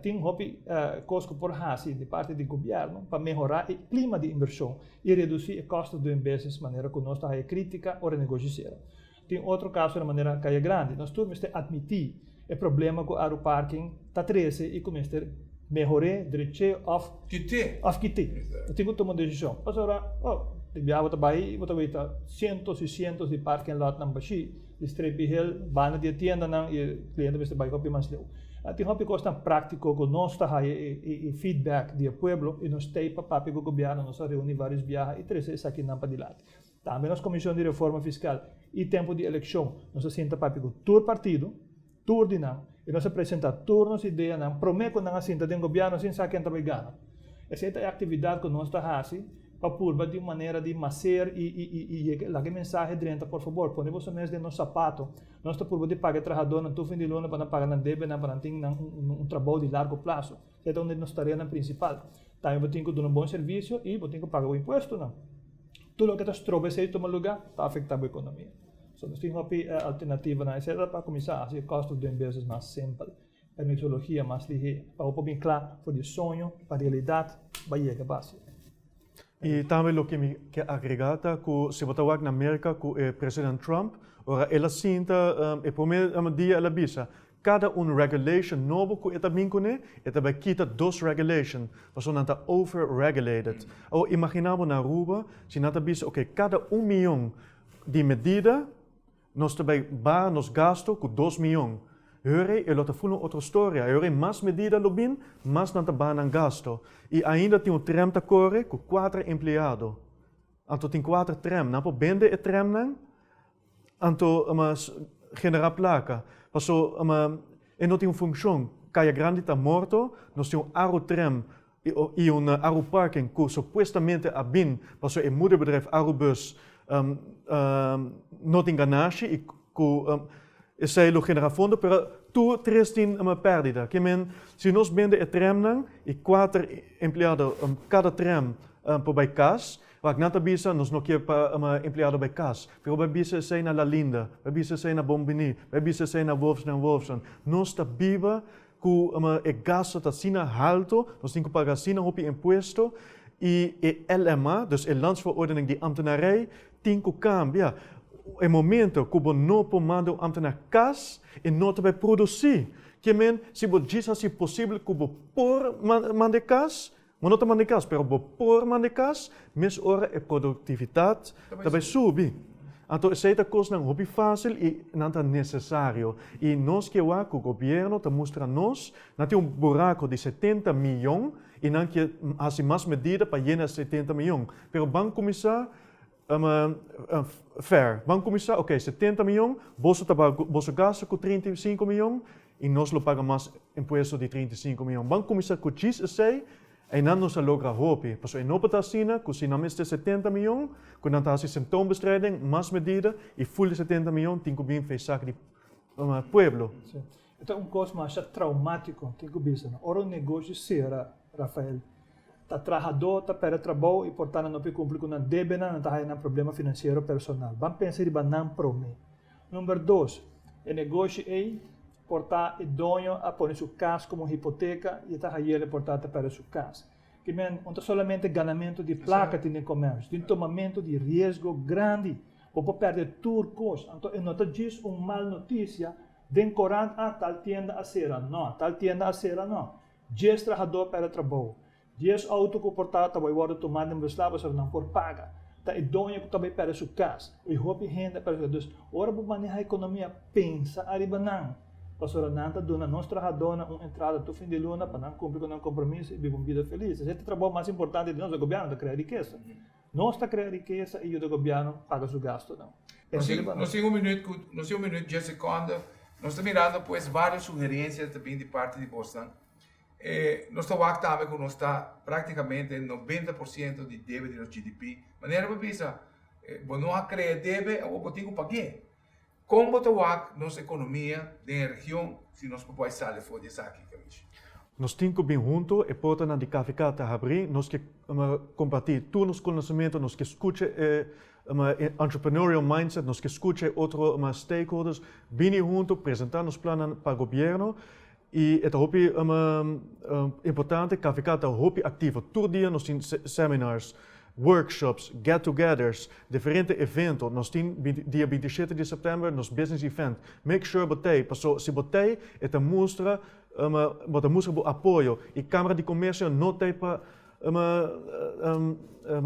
Tin hopi kos ku por hasi di parti di gobièrnu pa mehorá e klima di invershon i redusí e cost of doing business manera ku nos ta haya krítika ora negoshi sera. Tin otro kasonan manera Kaya Grandi. Nos tur mester atmití e problema ku Aru Parking ta trese i ku mester mehor'é, drech'é òf Kit'é. òf kit'é. Nos tin ku tuma un desishon. Pasobra, oh, di biaha bo ta bai i bo ta weta sientos i sientos di parking lotnan bashí, di Streepy Hill, banda di e tiendanan i e kliente mester bai hopi mas leu. Tin hopi kosnan práktiko ku nos ta haya e feedback di e pueblo i nos t'ei pa papia ku gobièrnu. Nos a reuní vários biaha i trese esakinan padilanti. Tambe nos Comision di Reforma Fiscal y tempo di eleccion nos a sinta papia cu tur partido, tur di nan, y nos a presenta tur nos ideanan prome cu nan a sinta den gobierno sin sa ken ta bay gana. Esey ta e actividad cu nos ta haci pa purba di un manera di macer y y y laga e mensahe drenta por fabor pone boso mes den nos zapato, nos ta purba di paga e trahadornan tur fin di luna pa nan paga nan debenan pa nan tin nan un trabou di largo plazo. Esey ta un di nos tareanan principal. Tambe bo tin cu duna bon servicio y bo tin cu paga bo impuestonan. Tur loke ta stroba esei tuma lugá ta afektá bo ekonomia. So nos tin hopi alternativanan. Esei ta pa kuminsá hasi e cost of doing business mas simpel, e metodologia mas lihé pa bo por bin kla for di soño pa realidat bo a yega base. I tambe loke mi ke agregá ta ku si bo ta wak na Merka ku e president Trump ora el a sinta e promé dia el a bisa Kada un regulation nobo ku e ta bin kuné, e ta bai kita dos regulation, pasobra nan ta over regulated. Awor imagina bo na Aruba, si nan ta bisa ok kada un miyon di medida nos ta bai baha nos gasto ku dos miyon. Hurey e lo ta ful un otro storia, e hurey mas medida lo bin, mas nan ta baha nan gasto. I ainda tin un tram ta kore ku kuater empleado. Anto tin kuater tram, nan por bende e tramnan? Anto mas generá plaka. Paso e no tin un funshon. Kaya Grandi ta morto, nos tin un Arutrem i un Aruparking ku supuestamente a bin paso e moederbedrijf Arubus no tin ganashi i ku esei lo generá fondo, pero tur tres tin pèrdida. Ke men si nos bende e tremnan i kuater empleado kada trem por bai kas, Wak, nan ta bisa, nos no kier pa empleado bai kas, pero bai bisa esei na La Linda, bai bisa esei na Bon Bini, bai bisa esei na Wolfsen en Wolfsen. Nos ta biba ku e gasto ta asina halto, nos tin ku paga asina hopi impuesto i e LMA, dus e Landsverordening di Ambtenarij, tin ku kambia. E momento ku bo no por manda un ambtenar kas, e no ta bai produsí. Ke men, si bo djis hasi posibel ku bo por manda e kas, Bo no ta manda e kas, pero bo por manda e kas, mes ora e produktivitat ta bai subi. Anto esei ta kosnan hopi fásil i nan ta nesesario. I nos ke wak ku gobièrnu ta mustra nos, nan tin un burako di setenta miyon i nan ke hasi mas medida pa yena e setenta miyon. Pero ban kuminsá fair. Ban kuminsá, oke, setenta miyon, boso ta paga boso gastu ku 35 miyon i nos lo paga mas impuesto di 35 miyon. Ban kuminsá ku djis esei, einan nos a logra hopi. Pasobra e no por ta asina ku si nan mester 70 miyon, ku nan ta hasi symptoombestrijding, mas medida, i ful di 70 miyon tin ku bin fei sak di pueblo. Sí. E ta un kos masha traumátiko, tin ku bisa. Ora un negoshi sera, Rafael, Ta trahadó ta pèrdè trabou i por ta nan no por kumpli ku nan debenan, nan ta haña nan problema finansiero personal. Ban pensa riba nan promé. Number dos, e negoshi ei por ta e doño a pone su kas komo hipoteka i e ta hayel e por ta ta pèrdè su kas. Ke men, no ta solamente ganamentu di plaka tin den komersio, tin tumamentu di riesgo grandi. Bo por pèrdè tur kos. Anto e no ta djis un mal notisia den korant, ah, tal tienda a sera. No, tal tienda a sera no. Djes trahadó pèrdè trabou. Dies outo ku por ta ta bai wòrdu tumá den beslag pasobra nan por paga. Ta e doño ku ta bai pèrdè su kas. I hopi hende a pèrdè su kas. Dus, ora bo manehá ekonomia, pensa ariba nan, pasobra nan ta duna nos trahadónan un entrada tur fin di luna pa nan kumpli ku nan kompromiso i biba un bida felis. Esei ta e trabou mas importante di nos, e gobièrnu ta krea rikesa. Nos ta krea rikesa i yuda gobièrnu paga su gastunan. Pensa riba nos. Nos tin un minuut ku nos tin un minuut dies sekonde. Nos ta mirando pues vários sugerensia ta bin di parti di bosnan. E nos ta wak tambe ku nos ta praktikamente 90% di debe di nos GDP. Manera bo bisa, bo no a krea debe, awor bo tin ku pag'é. Kon bo ta wak nos ekonomia den e region si nos por bai sali for di esaki, Kamish? Nos tin ku bin huntu, e portanan di KVK ta habrí, nos ke kompartí tur nos konosementu, nos ke skucha e entrepreneurial mindset, nos ke skucha e otro stakeholders, bini huntu, presentá nos plannan pa gobièrnu. I e ta hopi importante, KVK ta hopi aktivo. Tur dia nos tin seminars, workshops, get-togethers, diferente evento. Nos tin dia 27 di sèptèmber nos business event. Make sure bo t'ei, paso si bo t'ei e ta mustra, bo ta mustra bo apoyo. I Kámara di Komersio no t'ei pa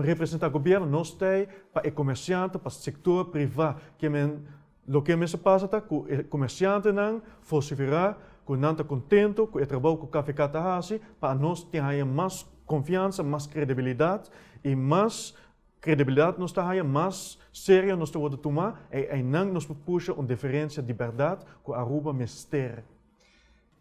representá gobièrnu, nos t'ei pa e komersiante, pa sektor privá. Ke men Loke mester pasa ta ku e komersiantenan vosiferá ku nan ta kontento ku e trabou ku KVK ta hasi pa anos tin haña mas konfiansa, mas kredibilidat i mas kredibilidat nos ta haña mas serio nos ta wòrdu tumá i einan nos por pusha un diferensia di bèrdat ku Aruba mester.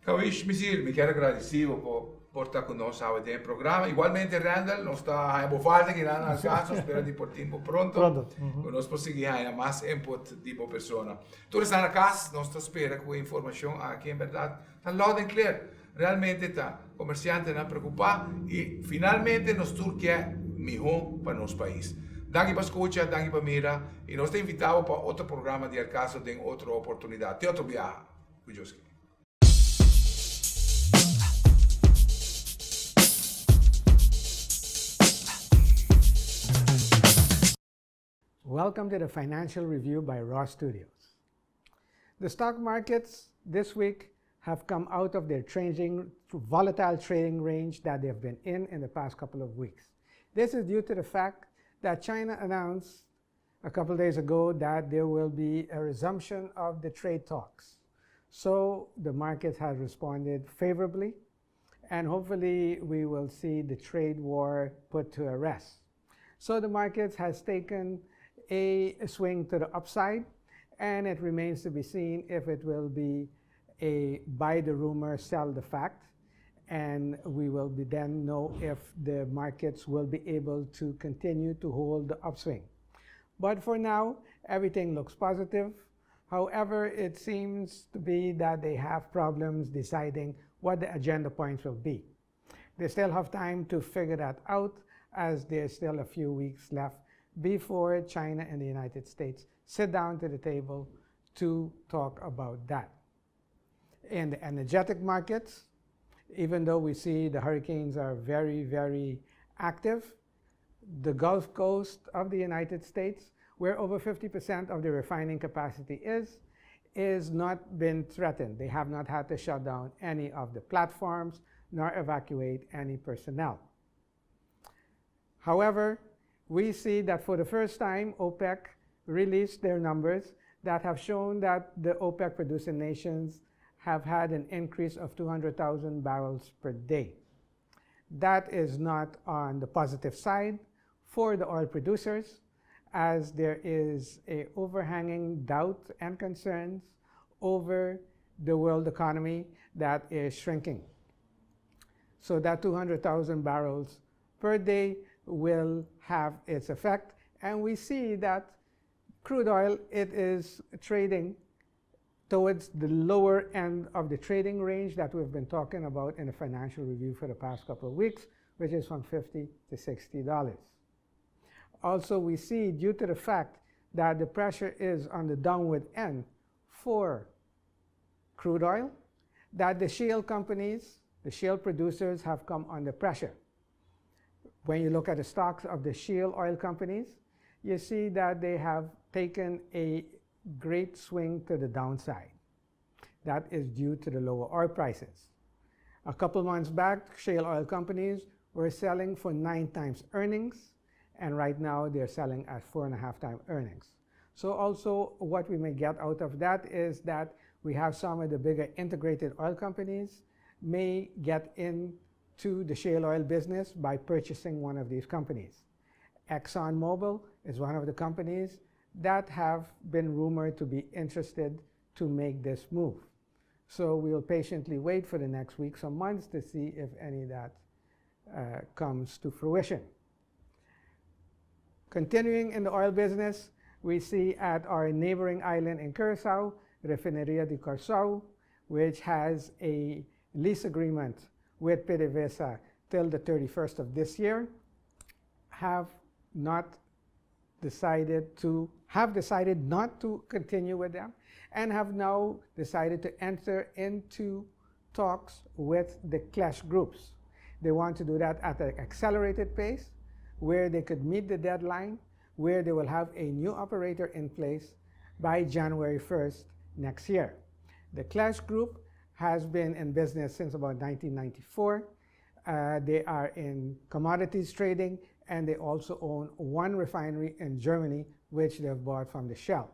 Kawish Misir, mi kier a gradisi bo pa por ta ku nos awe den e programa. Igualmente Randall, nos ta haña bo falta kinan na alkanso, spera di por tin bo pronto, ku nos por sigui haña mas input di bo persona. Tur esnan na kas, nos ta spera ku e informashon aki en bèrdat ta loud and clear. Realmente ta komersiantenan preokupá i finalmente nos tur ke mihó pa nos pais. Danki pa skucha, danki pa mira i nos ta invitá bo pa otro programa di Alkaso den otro oportunidat. Te otro biaha. Ku Dios kere. Welcome to the Financial Review by Raw Studios. The stock markets this week have come out of their trading, volatile trading range that they've been in in the past couple of weeks. This is due to the fact that China announced a couple days ago that there will be a resumption of the trade talks. So the market has responded favorably, and hopefully we will see the trade war put to a rest. So the market has taken a swing to the upside, and it remains to be seen if it will be a buy the rumor, sell the fact, and we will be then know if the markets will be able to continue to hold the upswing. But for now, everything looks positive. However, it seems to be that they have problems deciding what the agenda points will be. They still have time to figure that out as there's still a few weeks left before China and the United States sit down to the table to talk about that. In the energetic markets, even though we see the hurricanes are very, very active, the Gulf Coast of the United States, where over 50% of the refining capacity is, is not been threatened. They have not had to shut down any of the platforms nor evacuate any personnel. However, we see that for the first time, OPEC released their numbers that have shown that the OPEC producing nations have had an increase of 200,000 barrels per day. That is not on the positive side for the oil producers, as there is a overhanging doubt and concerns over the world economy that is shrinking. So that 200,000 barrels per day will have its effect. And we see that crude oil, it is trading towards the lower end of the trading range that we've been talking about in the financial review for the past couple of weeks, which is from $50 to $60. Also, we see due to the fact that the pressure is on the downward end for crude oil, that the shale companies, the shale producers have come under pressure. When you look at the stocks of the shale oil companies, you see that they have taken a great swing to the downside. That is due to the lower oil prices. A couple months back, shale oil companies were selling for 9 times earnings, and right now they're selling at 4.5 times earnings. So also what we may get out of that is that we have some of the bigger integrated oil companies may get into the shale oil business by purchasing one of these companies. ExxonMobil is one of the companies that have been rumored to be interested to make this move. So we'll patiently wait for the next weeks or months to see if any of that comes to fruition. Continuing in the oil business, we see at our neighboring island in Curacao, Refineria di Kòrsou, which has a lease agreement with PDVSA till the 31st of this year, have not decided to have decided not to continue with them and have now decided to enter into talks with the Klesch groups. They want to do that at an accelerated pace where they could meet the deadline, where they will have a new operator in place by January 1st next year. The Klesch Group has been in business since about 1994. They are in commodities trading, and they also own one refinery in Germany, which they've bought from the Shell.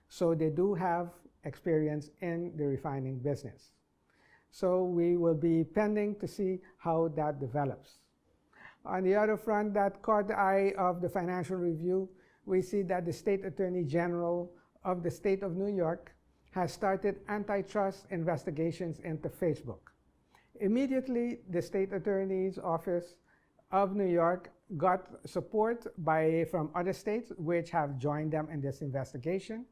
So they do have experience in the refining business. So we will be pending to see how that develops. On the other front that caught the eye of the Financial Review, we see that the State Attorney General of the state of New York has started antitrust investigations into Facebook. Immediately, the State Attorney's Office of New York got support from other states which have joined them in this investigation,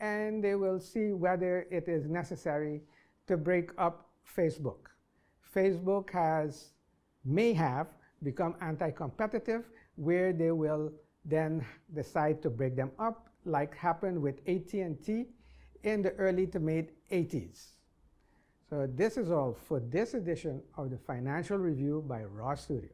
and they will see whether it is necessary to break up Facebook. Facebook may have become anti-competitive, where they will then decide to break them up, like happened with AT&T in the early to mid 80s. So this is all for this edition of the Financial Review by Raw Studios.